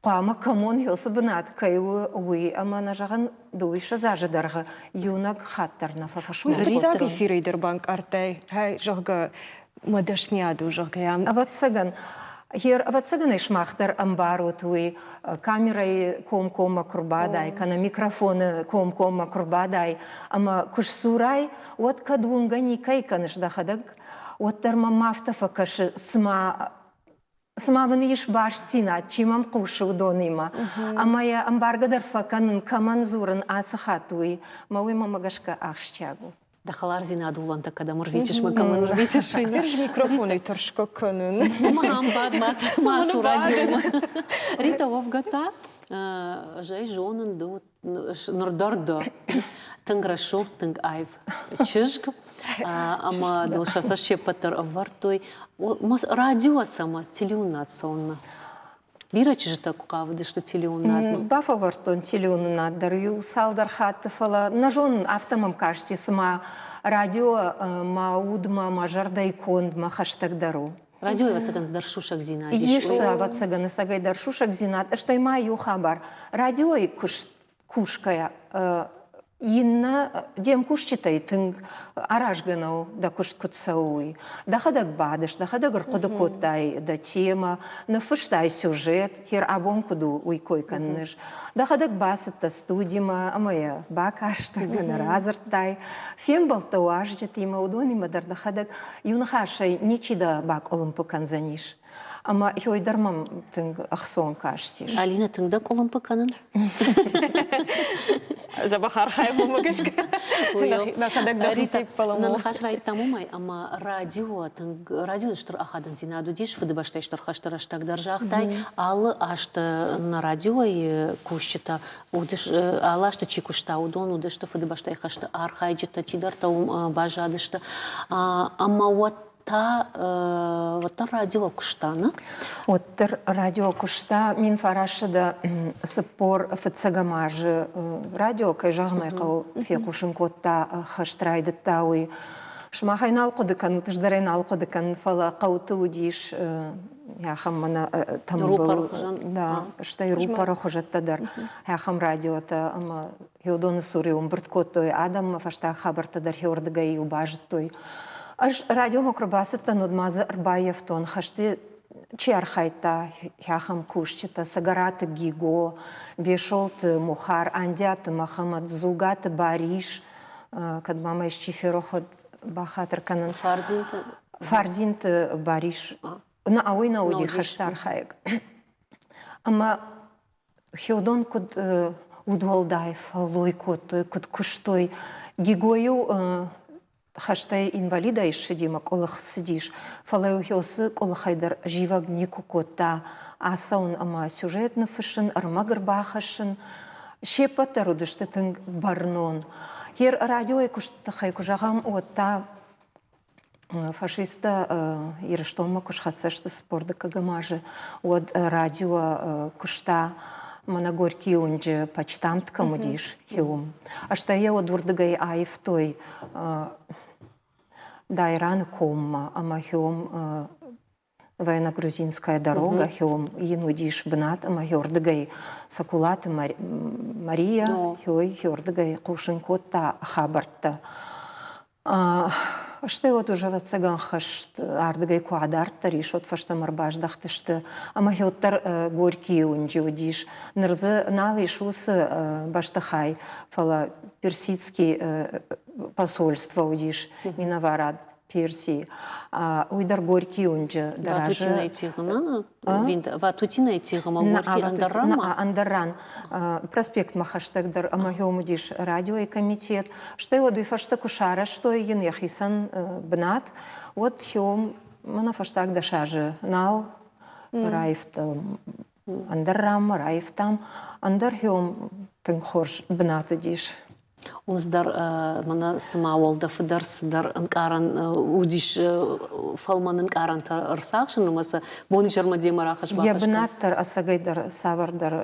хъуамӕ кӕмон уыцы бынат кӕй у, уый ӕмӕ нӕ зӕгъын, дыууиссӕдз азы дӕргъы иунӕг хатт дӕр нӕ фӕфӕсмон кодтон. Фыццаг эфирӕй дӕр банкъардтай, зӕгъгӕ, мӕ дӕсниад у, зӕгъгӕ. Ӕвӕццӕгӕн, ӕвӕццӕгӕн ӕй сымах дӕр ӕмбарут уый, камерӕйы комкоммӕ куы рбадай, кӕнӕ микрофоны комкоммӕ куы рбадай ӕмӕ куы сдзурай, уӕд кӕд уынгӕ никӕй кӕныс дӕхӕдӕг, уӕддӕр мӕм афтӕ фӕкӕсы, цыма цыма мын ис бастдзинад, чи мӕм хъусы, уыдонимӕ. Ӕмӕ йӕ ӕмбаргӕ дӕр фӕкӕнын, кӕмӕн дзурын ацы хатт уый, мӕ уый мӕмӕ гӕсгӕ ахсджиаг у. Дӕ хӕлардзинад улӕнтӕ кӕдӕм ӕрвитыс мӕ кӕмӕн ӕрвитыс, уый Ӕз микрофонӕй тӕрсгӕ кӕнын. Ма ам бад, ма, ма цу радиомӕ. Рита, уӕвгӕ та, ӕз ӕй зонын, ды ныр дӕр дӕ тынг рӕсугъд, тынг аив чызг, ӕмӕ дыл сӕ цӕст се ппӕт дӕр ӕвӕрдтой. Радио цӕмӕ, телеуынынад цӕуыннӕ? Бирӕ чызджытӕ куы хъавыдысты телеуынынадмӕ. Бафӕлвӕрдтон телеуынынад дӕр иу цалдӕр хатты, фӕлӕ нӕ зонын, афтӕ мӕм касти, цыма радио мӕ удмӕ, мӕ зӕрдӕйы кондмӕ хӕстӕгдӕр у. Радио, ӕвӕццӕгӕн, дӕр сусӕгдзинад ис. Ис дзы, ӕвӕццӕгӕн, ӕцӕгӕй дӕр сусӕгдзинад. Стӕй ма иу хабар. Радиойы куыст кусгӕйӕ, иннӕ де мкусджытӕй тынг аразгӕ нӕу, дӕ куыст куыд цӕуы, уый. Дӕхӕдӕг бадыс, дӕхӕдӕг ӕрхъуыды кодтай дӕ темӕ, ныффыстай сюжет, хер абон куыд у, уый кой кӕныс. Дӕхӕдӕг бацыдтӕ студимӕ ӕмӕ йӕ бакастӕ кӕнӕ радзырдтай. Фембӕлдтӕ уазджытимӕ, уыдонимӕ дӕр дӕхӕдӕг Иу ныхасӕй ничи дӕ бакъуылымпы кӕндзӕнис. Ӕмӕ ёй дӕр мӕм тынг ӕхцон кастис. Алина, тынг дӕ къуылымпы кӕнын? Дзӕбӕх архайӕм уымӕ гӕсгӕ. Нӕхӕдӕг дӕхицӕй Нӕ ныхас райдтам уымӕй, ӕмӕ радио тынг радиойы стыр ахадындзинад уыдис Фыдыбӕстӕйы Стыр хӕсты рӕстӕг дӕр загътай, алы азты нӕ радиойы кусджытӕ алы азты чи куыста, уыдон уыдысты Фыдыбӕстӕйы хӕсты архайджытӕ, чидӕртӕ уым баззадысты. Ӕмӕ уӕд та уӕддӕр радио куыста, нӕ? Уӕддӕр радио куыста 1940 фыццӕгӕм азы радио, кӕй зӕгъын ӕй хъӕуы, фехъусын кодта, хӕст райдыдта, уый. Сымахӕй нал хъуыды кӕнут, ӕз дӕр ӕй нал хъуыды кӕнын, фӕлӕ хъӕуты уыдис ахӕм мӕнӕ тымбыл, да, стӕй рупоры хуызӕттӕ дӕр, ахӕм радиотӕ ӕмӕ Хеодоны цур-иу ӕмбырд кодтой адӕммӕ, фӕстаг хабӕрттӕ дӕр хеуырдыгӕй-иу базыдтой. Ӕз радиомӕ куы рбацыдтӕн, уӕд ма дзы ӕрбаййӕфтон хӕсты. Чи архайдта ахӕм кусджытӕ Цӕгӕраты Гиго, Бесолты Мухар, Андиаты Мӕхӕмӕт, Дзугаты Барис, кӕд ма мӕ исчи ферох уӕд бахатыр кӕнын. Фардзинты? Фардзинты Барис. Нӕ, уый нӕ уыди хӕсты архайӕг. Ӕмӕ Хеудон куыд удуӕлдай фӕллой кодтой, куыд куыстой. Гиго-иу хӕстӕй инвалидӕй ссыди мӕ къуылых цыдис, фӕлӕ-иу уыцы къуылыхӕй дӕр зивӕг никуы кодта ацӕуын ӕмӕ сюжет ныффыссын, ӕрмӕг ӕрбахӕссын. Се ппӕт дӕр уыдысты тынг бӕрнон. Йе радиойы куысты тыххӕй куы зӕгъӕм, уӕд та фашисттӕ Ирыстонмӕ куы схӕццӕ сты 42 азы, уӕд радио куыста мӕнӕ Горькийы уынджы почтамт кӕм уыдис, уым. Стӕй йӕ уӕд уырдыгӕй аивтой Дайраны коммӕ ӕмӕ уым Военно-грузинская дорога, уым йын уыдис бынат ӕмӕ уырдыгӕй Сокулаты Мария уырдыгӕй хъусын кодта хабӕрттӕ. Стӕй уӕд уже, ӕвӕццӕгӕн, хӕст ардыгӕй куы адарддӕр ис, уӕд фӕстӕмӕ ӕрбаздӕхтысты. Ӕмӕ уӕддӕр Горькийы уынджы уыдис. Ныр дзы нал ис уыцы бӕстыхай, фӕлӕ Персидский посольство уыдис, минӕварад Персийы. Уый дӕр Горькийы уынджы дӕр Ватутинайы тигъы, Ватутинайы тигъы ма Горький ӕндӕр ран ма? Ӕндӕр ран. Проспектмӕ хӕстӕгдӕр ӕмӕ уым уыдис радиойы комитет. Стӕй уӕд уый фӕстӕ куы сарӕзтой йын йӕхицӕн бынат, уӕд Хиом мӕнӕ фӕстаг дӕс азы нал раивта ӕндӕр ранмӕ раивтам. Ӕндӕр Хиом тынг хорз бынат уыдис. Уым дӕр мӕнӕ цыма уӕлдӕфы дӕр цыдӕр ӕнкъарӕн уыдис фӕлмӕн ӕнкъарӕнтӕ ӕрцахсын ӕмӕ сӕ бонизӕрмӕ демӕ рахӕсс-бахӕсс Йӕ бынат дӕр ӕцӕгӕйдӕр цавӕрдӕр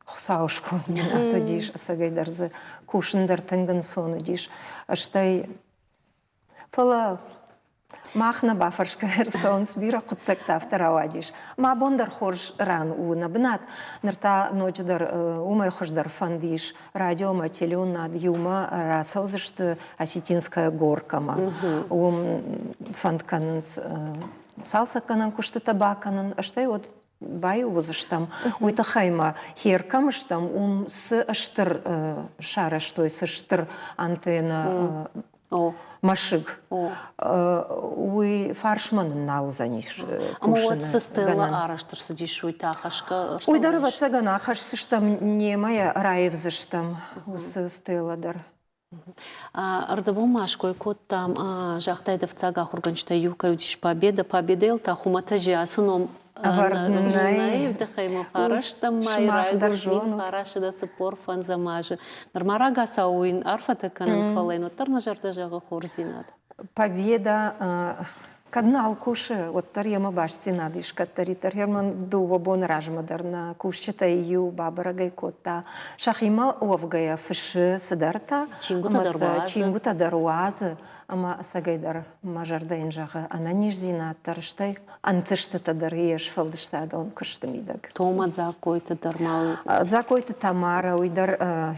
Хуыцауы сконд бынат уыдис, ӕцӕгӕйдӕр дзы кусын дӕр тынг ӕнцон уыдис. Стӕй, фӕлӕ Мах нӕ бафӕрсгӕ ӕрцӕуынц бирӕ хъуыддӕгтӕ, афтӕ рауадис. Мӕ бон дӕр хорз ран у нӕ бынат. Ныр та ноджыдӕр уымӕй хуыздӕр фӕнд ис. Радио ӕмӕ телеуынынад иумӕ рацӕудзысты Осетинская горкӕмӕ. Уым фӕнд кӕнынц цалцӕггӕнӕн куыстытӕ бакӕнын, стӕй уӕд баиу уыдзыстӕм. Уый тыххӕй ма хер кӕм стӕм, уым цы стыр сарӕзтой, цы стыр антеннӕ мӕсыг, уый фарсмӕ нын нал уыдзӕнис Ӕмӕ уӕд цы стелла арӕзт ӕрцыдис, уый та хӕсгӕ Уый дӕр, ӕвӕццӕгӕн, ахӕсдзыстӕм, немӕ йӕ раивдзыстӕм уыцы стелла дӕр. Ӕрдӕбон ма ской кодтам, загътай, фыццаг ахуыргӕнджытӕй иу кӕй уыдис Победа. Победайыл та хуымӕтӕджы ацы ном нӕй, тыххӕй ма фарӕстӕм май райгуырд 1945 азы. Нырма рагацау уый арфӕтӕ кӕнын, фӕлӕ йын уӕддӕр нӕ зӕрдӕ зӕгъы хорздзинад. Победа кӕд нал кусы, уӕддӕр йемӕ бастдзинад ис кӕддӕриддӕр. Герман дыууӕ боны размӕ дӕр нӕ кусджытӕй иу бабӕрӕгӕй кодта. Сӕхимӕ уӕвгӕйӕ фыссы цыдӕртӕ, чингуытӕ дӕр уадзы, ӕмӕ ӕцӕгӕйдӕр мӕ зӕрдӕ йын зӕгъы ӕнӕниздзинад дӕр, стӕй ӕнтыстытӕ дӕр йе сфӕлдыстадон куысты мидӕг. Тома Дзагкойты дӕр ма Дзагкойты Тамара, уый дӕр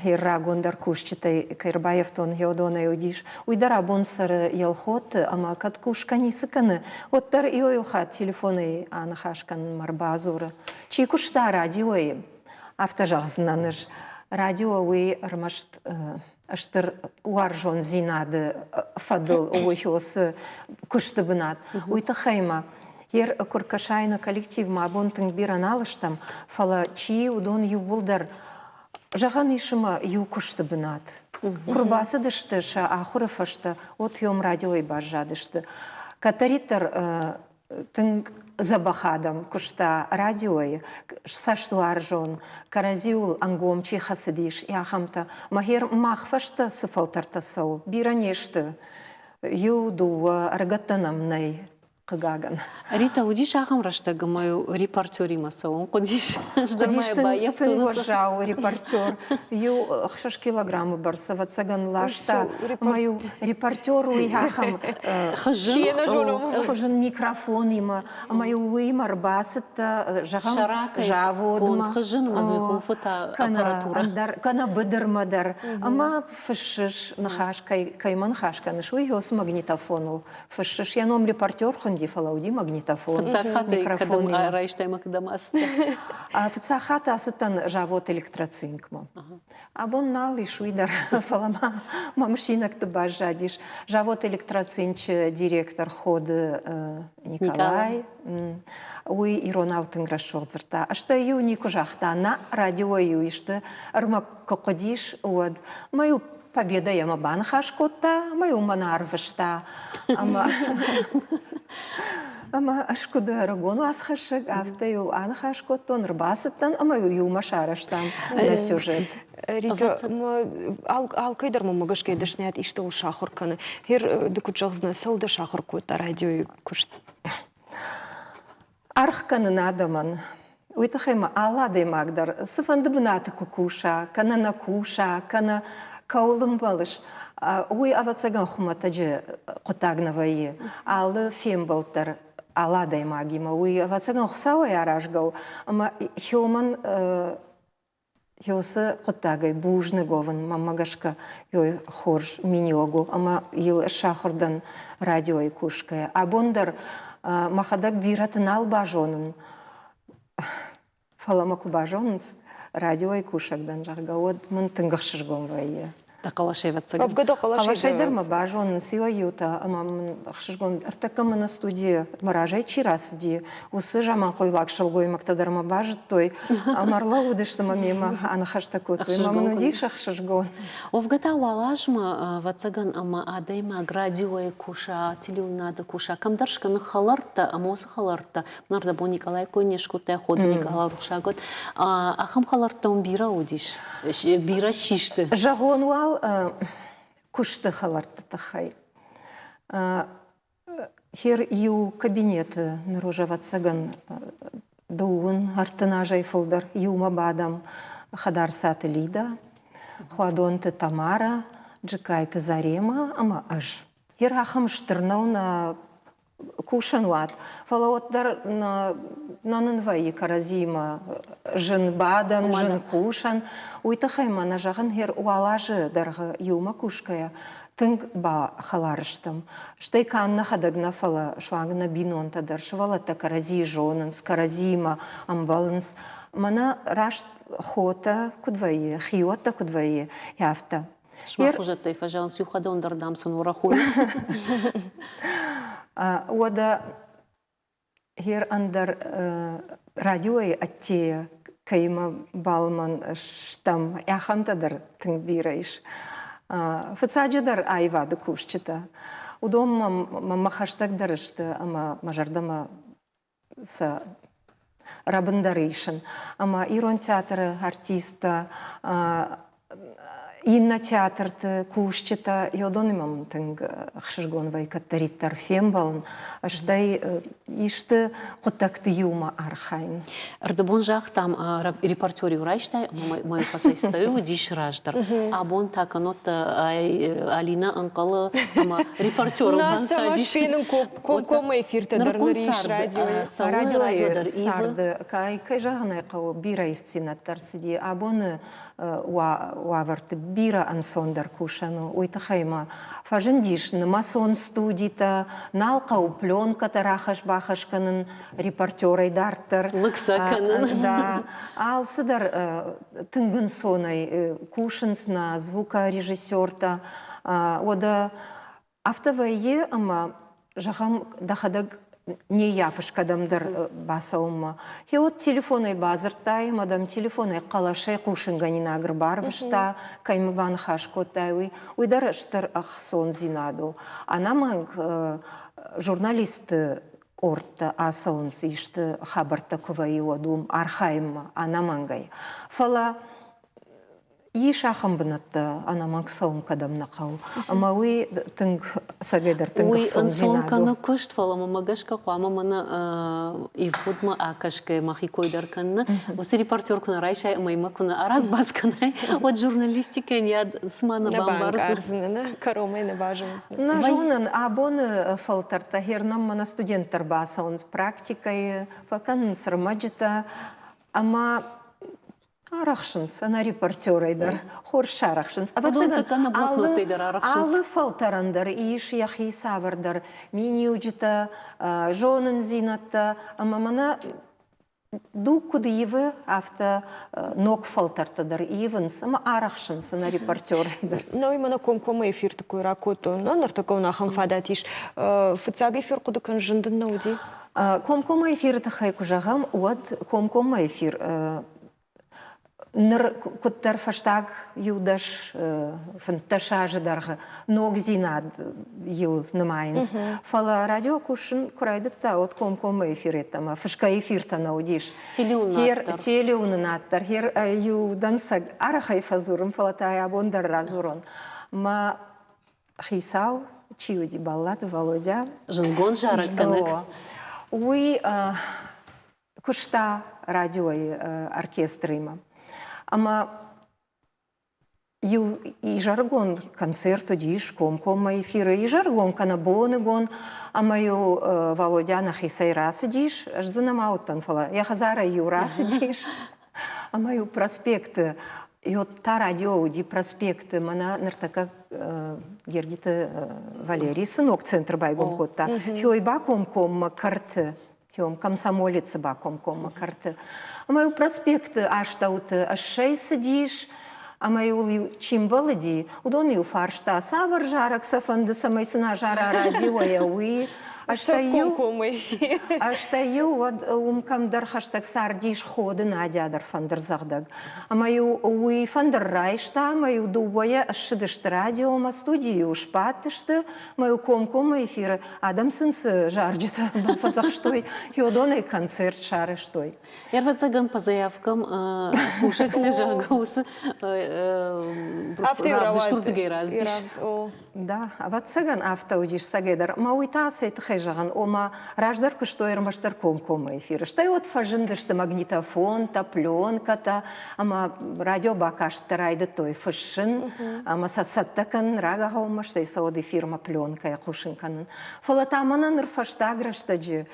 херрагондӕр кусджытӕй кӕй ӕрбаййӕфтон, гъеуыдонӕй уыдис. Уый дӕр абон цӕры Елхоты ӕмӕ кӕд кусгӕ ницы кӕны, уӕддӕр иу-иу хатт телефонӕй аныхас кӕнынмӕ ӕрбадзуры. Чи куыста радиойы, афтӕ зӕгъдзынӕн ӕз. Радио уый ӕрмӕст стыр уарзондзинады фӕдыл уыцы куысты бынат. Уый тыххӕй ма ер куы ркӕсай нӕ коллективмӕ абон тынг бирӕ нал стӕм, фӕлӕ чи уыдон иууылдӕр зӕгъӕн ис ӕмӕ иу куысты бынат. Куы рбацыдысты сӕ ахуыры фӕстӕ, уӕд йом радиойы баззадысты. Кӕддӕриддӕр тынг дзӕбӕх адӕм куыста радиойы, цӕстуарзон, кӕрӕдзиуыл ӕнгом чи хӕцыдис, ахӕмтӕ. Мӕхер мах фӕстӕ цы фӕлтӕртӕ цӕуы, бирӕ не сты. Иу, дыууӕ, ӕрыгӕттӕ нӕм нӕй, хъыгагӕн. Рита, уыдис ахӕм рӕстӕг, ӕмӕ репортеримӕ цӕуын хъуыдис? Хъуыдис тынг уӕззау репортер. Иу 6 килограммы бӕрц, ӕвӕццӕгӕн, ласта. Ӕмӕ-иу репортер уый ахӕм хызын микрофонимӕ, ӕмӕ-иу уыимӕ ӕрбацыдтӕ, зӕгъӕм, заводмӕ. Хызын кӕнӕ быдырмӕ дӕр. Ӕмӕ фыссыс, ныхас кӕимӕ ныхас кӕныс, уый уыцы магнитофоныл фыссыс. Йӕ ном репортер хуындис. хуынди, фӕлӕ уыди магнитофон. Фыццаг хатт кӕдӕм райстай ӕмӕ кӕдӕм ацыдтӕ? Фыццаг хатт ацыдтӕн завод Электроцинкмӕ. Абон нал ис уый дӕр, фӕлӕ ма мӕ мысинӕгты баззадис. Завод Электроцинчы директор Ходы Николай. Уый иронау тынг рӕсугъд дзырдта. Стӕй-иу никуы загъта, нӕ радиойы-иу исты ӕрмӕг куы хъуыдис, уӕд. Мӕ-иу Победа йемӕ баныхас кодта ӕмӕ-иу мӕн арвыста. Ӕмӕ ӕмӕ ӕз куыд ӕрыгон уацхӕссӕг, афтӕ-иу аныхас кодтон, ӕрбацыдтӕн ӕмӕ-иу иумӕ сарӕзтам нӕ сюжет. Рита, алкӕй дӕр мӕм гӕсгӕ дӕсныйад истӕуыл сахуыр кӕны. Хер, ды куыд зӕгъдзынӕ, цӕуыл дӕ сахуыр кодта радиойы куыст? Аргъ кӕнын адӕмӕн. Уый тыххӕй ма алы адӕймаг дӕр цыфӕнды бынаты куы куса, кӕнӕ нӕ куса, кӕнӕ кӕуыл ӕмбӕлыс, уый, ӕвӕццӕгӕн, хуымӕтӕджы хъуыддаг нӕ вӕййы. Алы фембӕлд дӕр алы адӕймагимӕ, уый, ӕвӕццӕгӕн, Хуыцауӕй аразгӕ у. Ӕмӕ хиомӕн Уыцы хъуыддагӕй бузныг уӕвын мӕнмӕ гӕсгӕ ёй хорз миниуӕг у ӕмӕ йыл сахуыр дӕн радиойы кусгӕйӕ. Абон дӕр мӕхӕдӕг бирӕты нал базонын, фӕлӕ мӕ куы базонынц, радиойы кусӕг дӕн, зӕгъгӕ, уӕд мын тынг ӕхсызгон вӕййы. Дӕ хъӕлӕсӕй ӕвӕццӕгӕн. Хъӕлӕсӕй дӕр мӕ базонынц иуӕй-иутӕ ӕмӕ мын ӕхсызгон ӕртӕккӕ мӕнӕ студийы мӕ разӕй чи рацыди, уыцы заманхъуйлаг сылгоймӕгтӕ дӕр мӕ базыдтой ӕмӕ ӕрлӕууыдысты мӕ мемӕ аныхӕстӕ кодтой. Ӕмӕ мын уыдис ӕхсызгон. Уӕвгӕ та уал азмӕ, ӕвӕццӕгӕн, ӕмӕ адӕймаг радиойы куса, телеуынады куса, кӕмдӕр скӕны хӕлӕрттӕ ӕмӕ уыцы хӕлӕрттӕ, ныр Николай кой не скодтай, Ходы Николай рухсаг уӕд, ахӕм хӕлӕрттӕ уым бирӕ уыдис, бирӕ систы. Зӕгъон уал куысты хӕлӕртты тыххӕй. Хер иу кабинеты ныр уже ӕвӕццӕгӕн дыууын 30 азӕй фылдӕр иумӕ бадӕм Хӕдарцаты Лида, Хуадонты Тамара, Джыккайты Заремӕ ӕмӕ ӕз. Хер ахӕм стыр нӕу нӕ кусӕн уат, фӕлӕ уӕддӕр нӕ нын вӕййы кӕрӕдзиимӕ зын бадӕн, зын кусӕн. Уый тыххӕй ма нӕ зӕгъын, хер уал азы дӕргъы иумӕ кусгӕйӕ тынг бахӕлар стӕм. Стӕй канд нӕхӕдӕг нӕ, фӕлӕ суанг нӕ бинонтӕ дӕр, сывӕллӕттӕ кӕрӕдзийы зонынц, кӕрӕдзиимӕ ӕмбӕлынц. Мӕнӕ раст хотӕ куыд вӕййы, хиуӕттӕ куыд вӕййы, афтӕ. Сымах хуызӕттӕй фӕзӕгъынц, иу хӕдон дӕр, дам, сын уӕрӕх у. Уӕдӕ Гьер ӕндӕр радиойы ӕддейӕ кӕимӕ балымӕн стӕм, ахӕмтӕ дӕр тынг бирӕ ис. Фыццаджыдӕр аивады кусджытӕ. Уыдон мӕм хӕстӕгдӕр сты ӕмӕ мӕ зӕрдӕмӕ сӕ рӕбындӕр исын. Ӕмӕ ирон театры артисттӕ, Иннӕ театрты кусджытӕ йодонимӕ мын тынг ӕхсызгон вӕййы кӕддӕриддӕр фембӕлын, стӕй исты хъуыддӕгты иумӕ архайын. Ӕрдӕбон загътам, репортер-иу райстай ӕмӕ мӕ фӕцӕйцыдӕй уыдис раздӕр. Абон та кӕннод Алинӕ ӕнхъӕлы ӕмӕ репортерыл банцадис. фенын комкоммӕ эфиртӕ дӕр ныр ис радиойы. Радиойы царды, кӕй зӕгъын ӕй хъӕуы, бирӕ ивддзинӕдтӕ ӕрцыди. Абоны уавӕрты бирӕ ӕнцондӕр кусӕн у. Уый тыххӕй ма фӕзындис нымӕцон студитӕ, нал хъӕуы пленкӕтӕ рахӕсс-бахӕсс кӕнын репортерӕй дарддӕр. Лыг сӕ кӕнын. Да, алцыдӕр тынг ӕнцонӕй кусынц нӕ звукорежиссертӕ. Уӕдӕ Афтӕ вӕййы, ӕмӕ, зӕгъӕм, дӕхӕдӕг не ййафыс кӕдӕмдӕр бацӕуынмӕ. Гъеуӕд телефонӕй бадзырдтай ӕмӕ дӕм телефонӕй хъӕлӕсӕй хъусынгӕнинаг ӕрбарвыста, кӕимӕ баныхас кодтай, уый. Уый дӕр стыр ӕхцондзинад у. Ӕнӕмӕнг журналистты къордтӕ ацӕуынц, исты хабӕрттӕ куы вӕййы, уӕд уым архайынмӕ ӕнӕмӕнгӕй. Фӕлӕ Ис ахӕм бынӕттӕ, ӕнӕмӕнг цӕуын кӕдӕм нӕ хъӕуы. Ӕмӕ уый тынг, ӕцӕгӕйдӕр тынг Уый ӕнцон ӕхцондзинад у. кӕны куыст, фӕлӕ мӕмӕ гӕсгӕ хъуамӕ мӕнӕ ивгъуыдмӕ акӕсгӕ мӕхи кой дӕр кӕнын. Уыцы репортер куы нӕ райсай ӕмӕ ймӕ куы нӕ аразбаз кӕнай, уӕд журналистикӕйӕн йӕ цыма нӕ Нӕ бамбардзынӕ. банкъардзынӕ, нӕ кӕронмӕ нӕ базондзынӕ. Нӕ зонын, абоны фӕлтӕртӕ хернӕм мӕнӕ студенттӕ ӕрбацӕуынц практикӕйы, фӕкӕнынц ӕрмӕджытӕ ӕмӕ. Арӕхсынц, ӕнӕ репортерӕй дӕр хорз сарӕхсынц. Ӕвӕццӕгӕн, алы фӕлтӕрӕн дӕр ис йӕхи цавӕрдӕр миниуджытӕ, зонындзинӕдтӕ ӕмӕ мӕнӕ дуг куыд ивы, афтӕ ног фӕлтӕртӕ дӕр ивынц ӕмӕ арӕхсынц ӕнӕ репортерӕй дӕр. Науи мӕнӕ комкоммӕ эфирты кой ракодтон. Ныртӕккӕ уын ахӕм фадат ис. Фыццаг эфир хъуыды кӕнын зын дын нӕ уыди? Комкоммӕ эфиры тыххӕй куы зӕгъӕм, уӕд комкоммӕ эфир Ныр куыддӕр фӕстаг иу-дӕс, 15 азы дӕргъы ногдзинад йыл нымайынц. Фӕлӕ радио кусын куы райдыдта, уӕд комкоммӕ эфир йеддӕмӕ фысгӕ эфиртӕ нӕ уыдис. Телеуынынад дӕр. Хер иу дӕнцӕг арӕхӕй фӕдзурын, фӕлӕ та абон дӕр радзурон. Мӕ хицау чи уыди, Баллаты Володя. Зындгонд зарӕггӕнӕг. Уый куыста радиойы оркестримӕ. Ӕмӕ иу изӕрыгон концерт уыдис комкоммӕ эфиры, изӕрыгон кӕнӕ боныгон, ӕмӕ-иу Володя нӕхицӕй рацыдис, ӕз дзы нӕма уыдтӕн, фӕлӕ йӕ хӕдзарӕй-иу рацыдис. Ӕмӕ-иу проспекты, та радио уыди проспекты, мӕнӕ ныртӕккӕ Гергиты Валерий цы ног центр байгом кодта, Хёй бакомкоммӕ кӕрты Тем комсомолецы бакомкоммӕ кӕрты. Ӕмӕ-иу проспекты астӕуты ӕссӕй цыдис, ӕмӕ-иу иу чи мбӕлыди, уыдон-иу фарста, цавӕр зарӕг сӕ фӕнды, цӕмӕй сын азара радиойӕ, уый. Стӕй-иу уӕд уым кӕмдӕр хӕстӕг цардис Ходы Надя дӕр фӕндырдзӕгъдӕг. Ӕмӕ-иу уый фӕндыр райста, ӕмӕ-иу дыууӕйӕ ссыдысты радиомӕ, студийы-иу сбадтысты, ӕмӕ-иу комкоммӕ эфиры Адӕм сын цы зарджытӕ бафӕдзӕхстой, уыдонӕй концерт сарӕзтой. Ӕвӕццӕгӕн, по заявкам слушатели, зӕгъгӕ, уыцы равдыстурдыгӕй раздис. Да, ӕвӕццӕгӕн, афтӕ уыдис цӕгӕйдӕр. Ӕмӕ уый та цӕй тыххӕй зӕгъын, ома раздӕр куыстой ӕрмӕстдӕр комкоммӕ эфиры. Стӕй уӕд фӕзындысты магнитофонтӕ, пленкӕтӕ, ӕмӕ радиобакасттӕ райдыдтой фыссын ӕмӕ сӕ цӕттӕ кӕнын рагагъоммӕ, стӕй сӕ уӕд эфирмӕ пленкӕйӕ хъусын кӕнын. Фӕлӕ та мӕнӕ ныр фӕстаг рӕстӕджы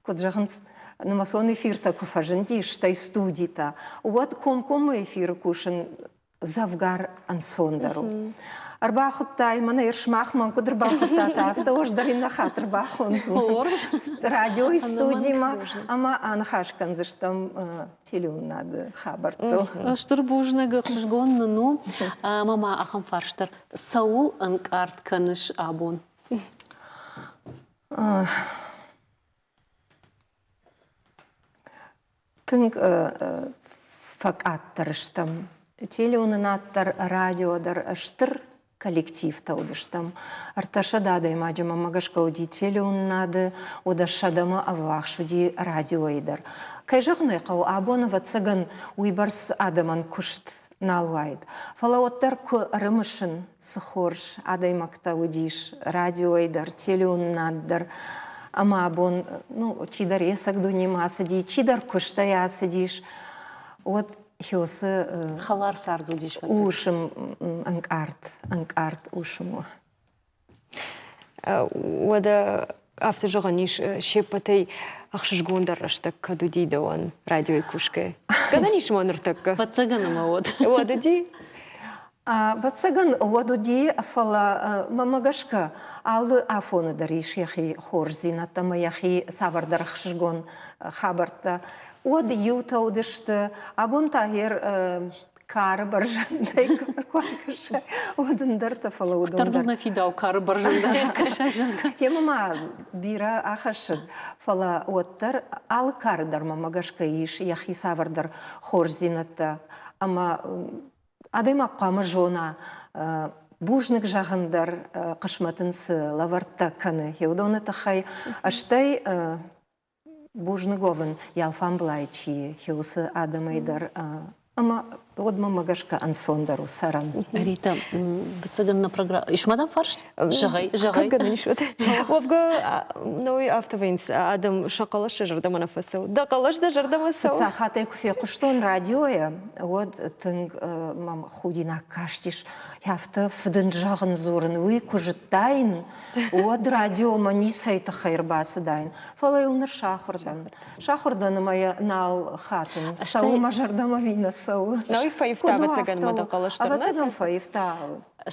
куыд зӕгъынц, нымӕцон эфиртӕ куы фӕзындис, стӕй студитӕ, уӕд комкоммӕ эфиры кусын дзӕвгар ӕнцондӕр у. Ӕрбахуыдтай мӕнӕ сымах мӕн куыд ӕрбахуыдтат, афтӕ ӕз дӕр иннӕ хатт ӕрбахондзынӕн радиойы студимӕ ӕмӕ аныхас кӕндзыстӕм телеуынынады хабӕрттыл. Стыр бузныг, ӕхсызгон нын у. Ӕмӕ ма ахӕм фарст дӕр. Цӕуыл ӕнкъард кӕныс абон? Тынг фӕкъаддӕр стӕм. Телеуынынад дӕр, радио дӕр стыр коллективтӕ уыдыстӕм. 300 адӕймаджы мӕнмӕ гӕсгӕ уыди телеуынынады, уӕдӕ сӕдӕмӕ ӕввахс уыди радиойы дӕр. Кӕй зӕгъын ӕй хъӕуы, абон, ӕвӕццӕгӕн, уыйбӕрц адӕмӕн куыст нал уаид. Фӕлӕ уӕддӕр куы ӕрымысын, цы хорз адӕймӕгтӕ уыдис радиойы дӕр, телеуынынад дӕр, ӕмӕ абон ну, чидӕр йе цӕг дунемӕ ацыди, чидӕр куыстӕй ацыдис, уӕд Хёсы хӕлар цард уыдис. Усым ӕнкъард, ӕнкъард усым у. Уӕдӕ афтӕ зӕгъӕн ис, се ппӕтӕй ӕхсызгондӕр рӕстӕг кӕд уыди дӕуӕн радиойы кусгӕ? Гӕнӕн ис ма ныртӕккӕ? Ӕвӕццӕгӕн ӕмӕ уӕд. Уӕд уыди? Ӕвӕццӕгӕн, уӕд уыди, фӕлӕ мӕмӕ гӕсгӕ алы афоны дӕр ис йӕхи хорздзинӕдтӕ ӕмӕ йӕхи цавӕрдӕр ӕхсызгон хабӕрттӕ. Уӕд иутӕ уыдысты, абон та гъер кары бӕрзӕндӕй куы акӕсай, уӕд ӕндӕртӕ, фӕлӕ уыдон дӕр. нӕ фидау кары бӕрзӕндӕй акӕсай, зӕгъгӕ. Йемӕ ма бирӕ ахӕссыд, фӕлӕ уӕддӕр алы кары дӕр мӕмӕ гӕсгӕ ис йӕхи цавӕрдӕр хорздзинӕдтӕ ӕмӕ адӕймаг хъуамӕ зона бузныг зӕгъын дӕр хъысмӕт ын цы лӕвӕрттӕ кӕны, уыдоны тыххӕй, стӕй бузныг уӕвын йӕ алфамблай чи уыцы адӕмӕй дӕр ӕмӕ. Уӕд мӕмӕ гӕсгӕ ӕнцондӕр у цӕрӕн. Рита, быццагӕн на программа. Ис ма дӕм фарст? Зӕгъай, зӕгъай. Кӕд ис уӕд. Уӕвгӕ, науи афтӕ вӕййынц, адӕм сӕ хъӕлӕс сӕ зӕрдӕмӕ нӕ фӕцӕуы. Дӕ хъӕлӕс дӕ зӕрдӕмӕ цӕуы? Фыццаг хатт ӕй куы фехъуыстон радиойӕ, уӕд тынг мӕм худинаг кастис. Афтӕ фыдын зӕгъын дзурын, уый куы зыдтаин, уӕд радиомӕ ницӕй тыххӕй ӕрбацыдаин. Фӕлӕ йыл ныр сахуыр дӕн. Сахуыр дӕн ӕмӕ йӕ нал хатын. Цӕуы мӕ зӕрдӕмӕ ӕви нӕ цӕуы? Науи фӕивта, ӕвӕццӕгӕн, мӕ дӕ хъӕлӕс дӕр. Ӕвӕццӕгӕн фӕивта.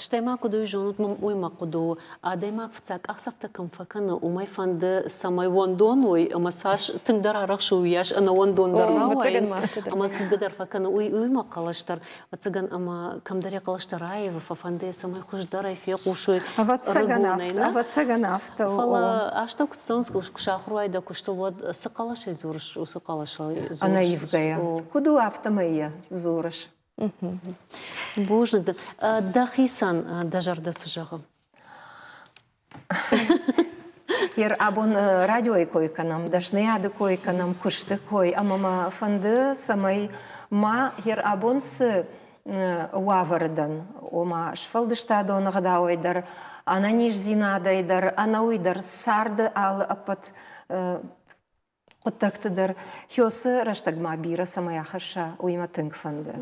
Стӕй ма куыд уый зонут, уый мӕ хъуыды у, адӕймаг фыццаг къахдзӕфтӕ кӕм фӕкӕны, уымӕй фӕнды, цӕмӕй уӕндон уой, ӕмӕ цас тынгдӕр арӕхсы, уыйас ӕнӕуӕндондӕр рауайынц, ӕмӕ цудгӕ дӕр фӕкӕны. Уый, уый мӕ хъӕлӕс дӕр, ӕвӕццӕгӕн, ӕмӕ кӕмдӕр йӕ хъӕлӕс дӕр аивы, фӕфӕнды йӕ, цӕмӕй хуыздӕрӕй фехъусой Ӕвӕццӕгӕн афтӕ, ӕвӕццӕгӕн афтӕ у. Фӕлӕ астӕу куы цӕуынц, куы сахуыр уай дӕ куыстыл, уӕд цы хъӕлӕсӕй дзурыс, уыцы хъӕлӕсӕй дзурыс. Ӕнӕивгӕйӕ. Куыд у, афтӕмӕй йӕ дзурыс. Бузныг дын. Дӕхицӕн дӕ зӕрдӕ цы зӕгъы? Ер абон радиойы кой кӕнӕм, дӕсныйады кой кӕнӕм, куысты кой, ӕмӕ мӕ фӕнды, цӕмӕй ма ер абон цы уавӕры дӕн, ома сфӕлдыстадон ӕгъдауӕй дӕр, ӕнӕниздзинадӕй дӕр, ӕнӕуый дӕр царды алы ӕппӕт хъуыддӕгты дӕр Хёсы рӕстӕгмӕ бирӕ цӕмӕй ахӕсса, уый мӕ тынг фӕнды.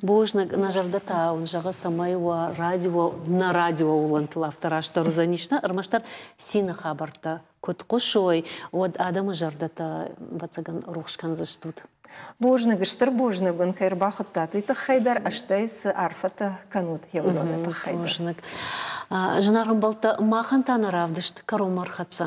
Бузныг, нӕ зӕрдӕ та уын зӕгъы, цӕмӕй уӕ радио, нӕ радиоуылӕнтыл афтӕ растдӕр уыдзӕнис, нӕ ӕрмӕстдӕр цины хабӕрттӕ куыд хъуысой, уӕд адӕмы зӕрдӕтӕ, ӕвӕццӕгӕн, рухс кӕндзыстут. Бузныг, стыр бузныг уын, кӕй ӕрбахуыдтат, уый тыххӕй дӕр, стӕй цы арфӕтӕ кӕнут уыдоны тыххӕй дӕр. Бузныг. Зынаргъ ӕмбӕлттӕ, махӕн та нӕ равдыст кӕронмӕ ӕрхӕццӕ.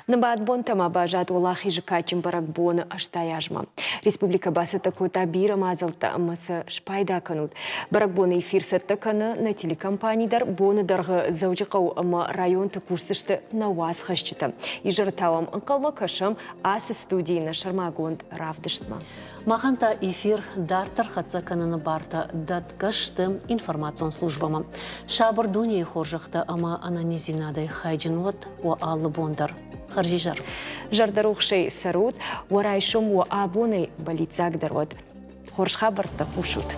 Нымад бонтӕ ма баззад Уӕлахизы кадджын бӕрӕгбоны 80 азмӕ. Республикӕ бацӕттӕ кодта бирӕ мадзӕлттӕ ӕмӕ сӕ спайда кӕнут. Бӕрӕгбоны эфир цӕттӕ кӕны нӕ телекомпани дӕр. Боны дӕргъы Дзӕуджыхъӕуы ӕмӕ районты кусдзысты нӕ уацхӕсджытӕ. Изӕры та уӕм ӕнхъӕлмӕ кӕсӕм ацы студийы нӕ сӕрмагонд равдыстмӕ. Махӕн та эфир дарддӕр хӕццӕ кӕныны бартӕ дӕтгӕ сты информацион службӕмӕ. Сабыр дунейы хорзӕхтӕ ӕмӕ ӕнӕниздзинадӕй хайджын уӕд уӕ алы бон дӕр. Хӕрзизӕр! Зӕрдӕрухсӕй цӕрут, уӕ райсом уӕ абонӕй бӕллиццагдӕр уӕд. Хорз хабӕрттӕ хъусут!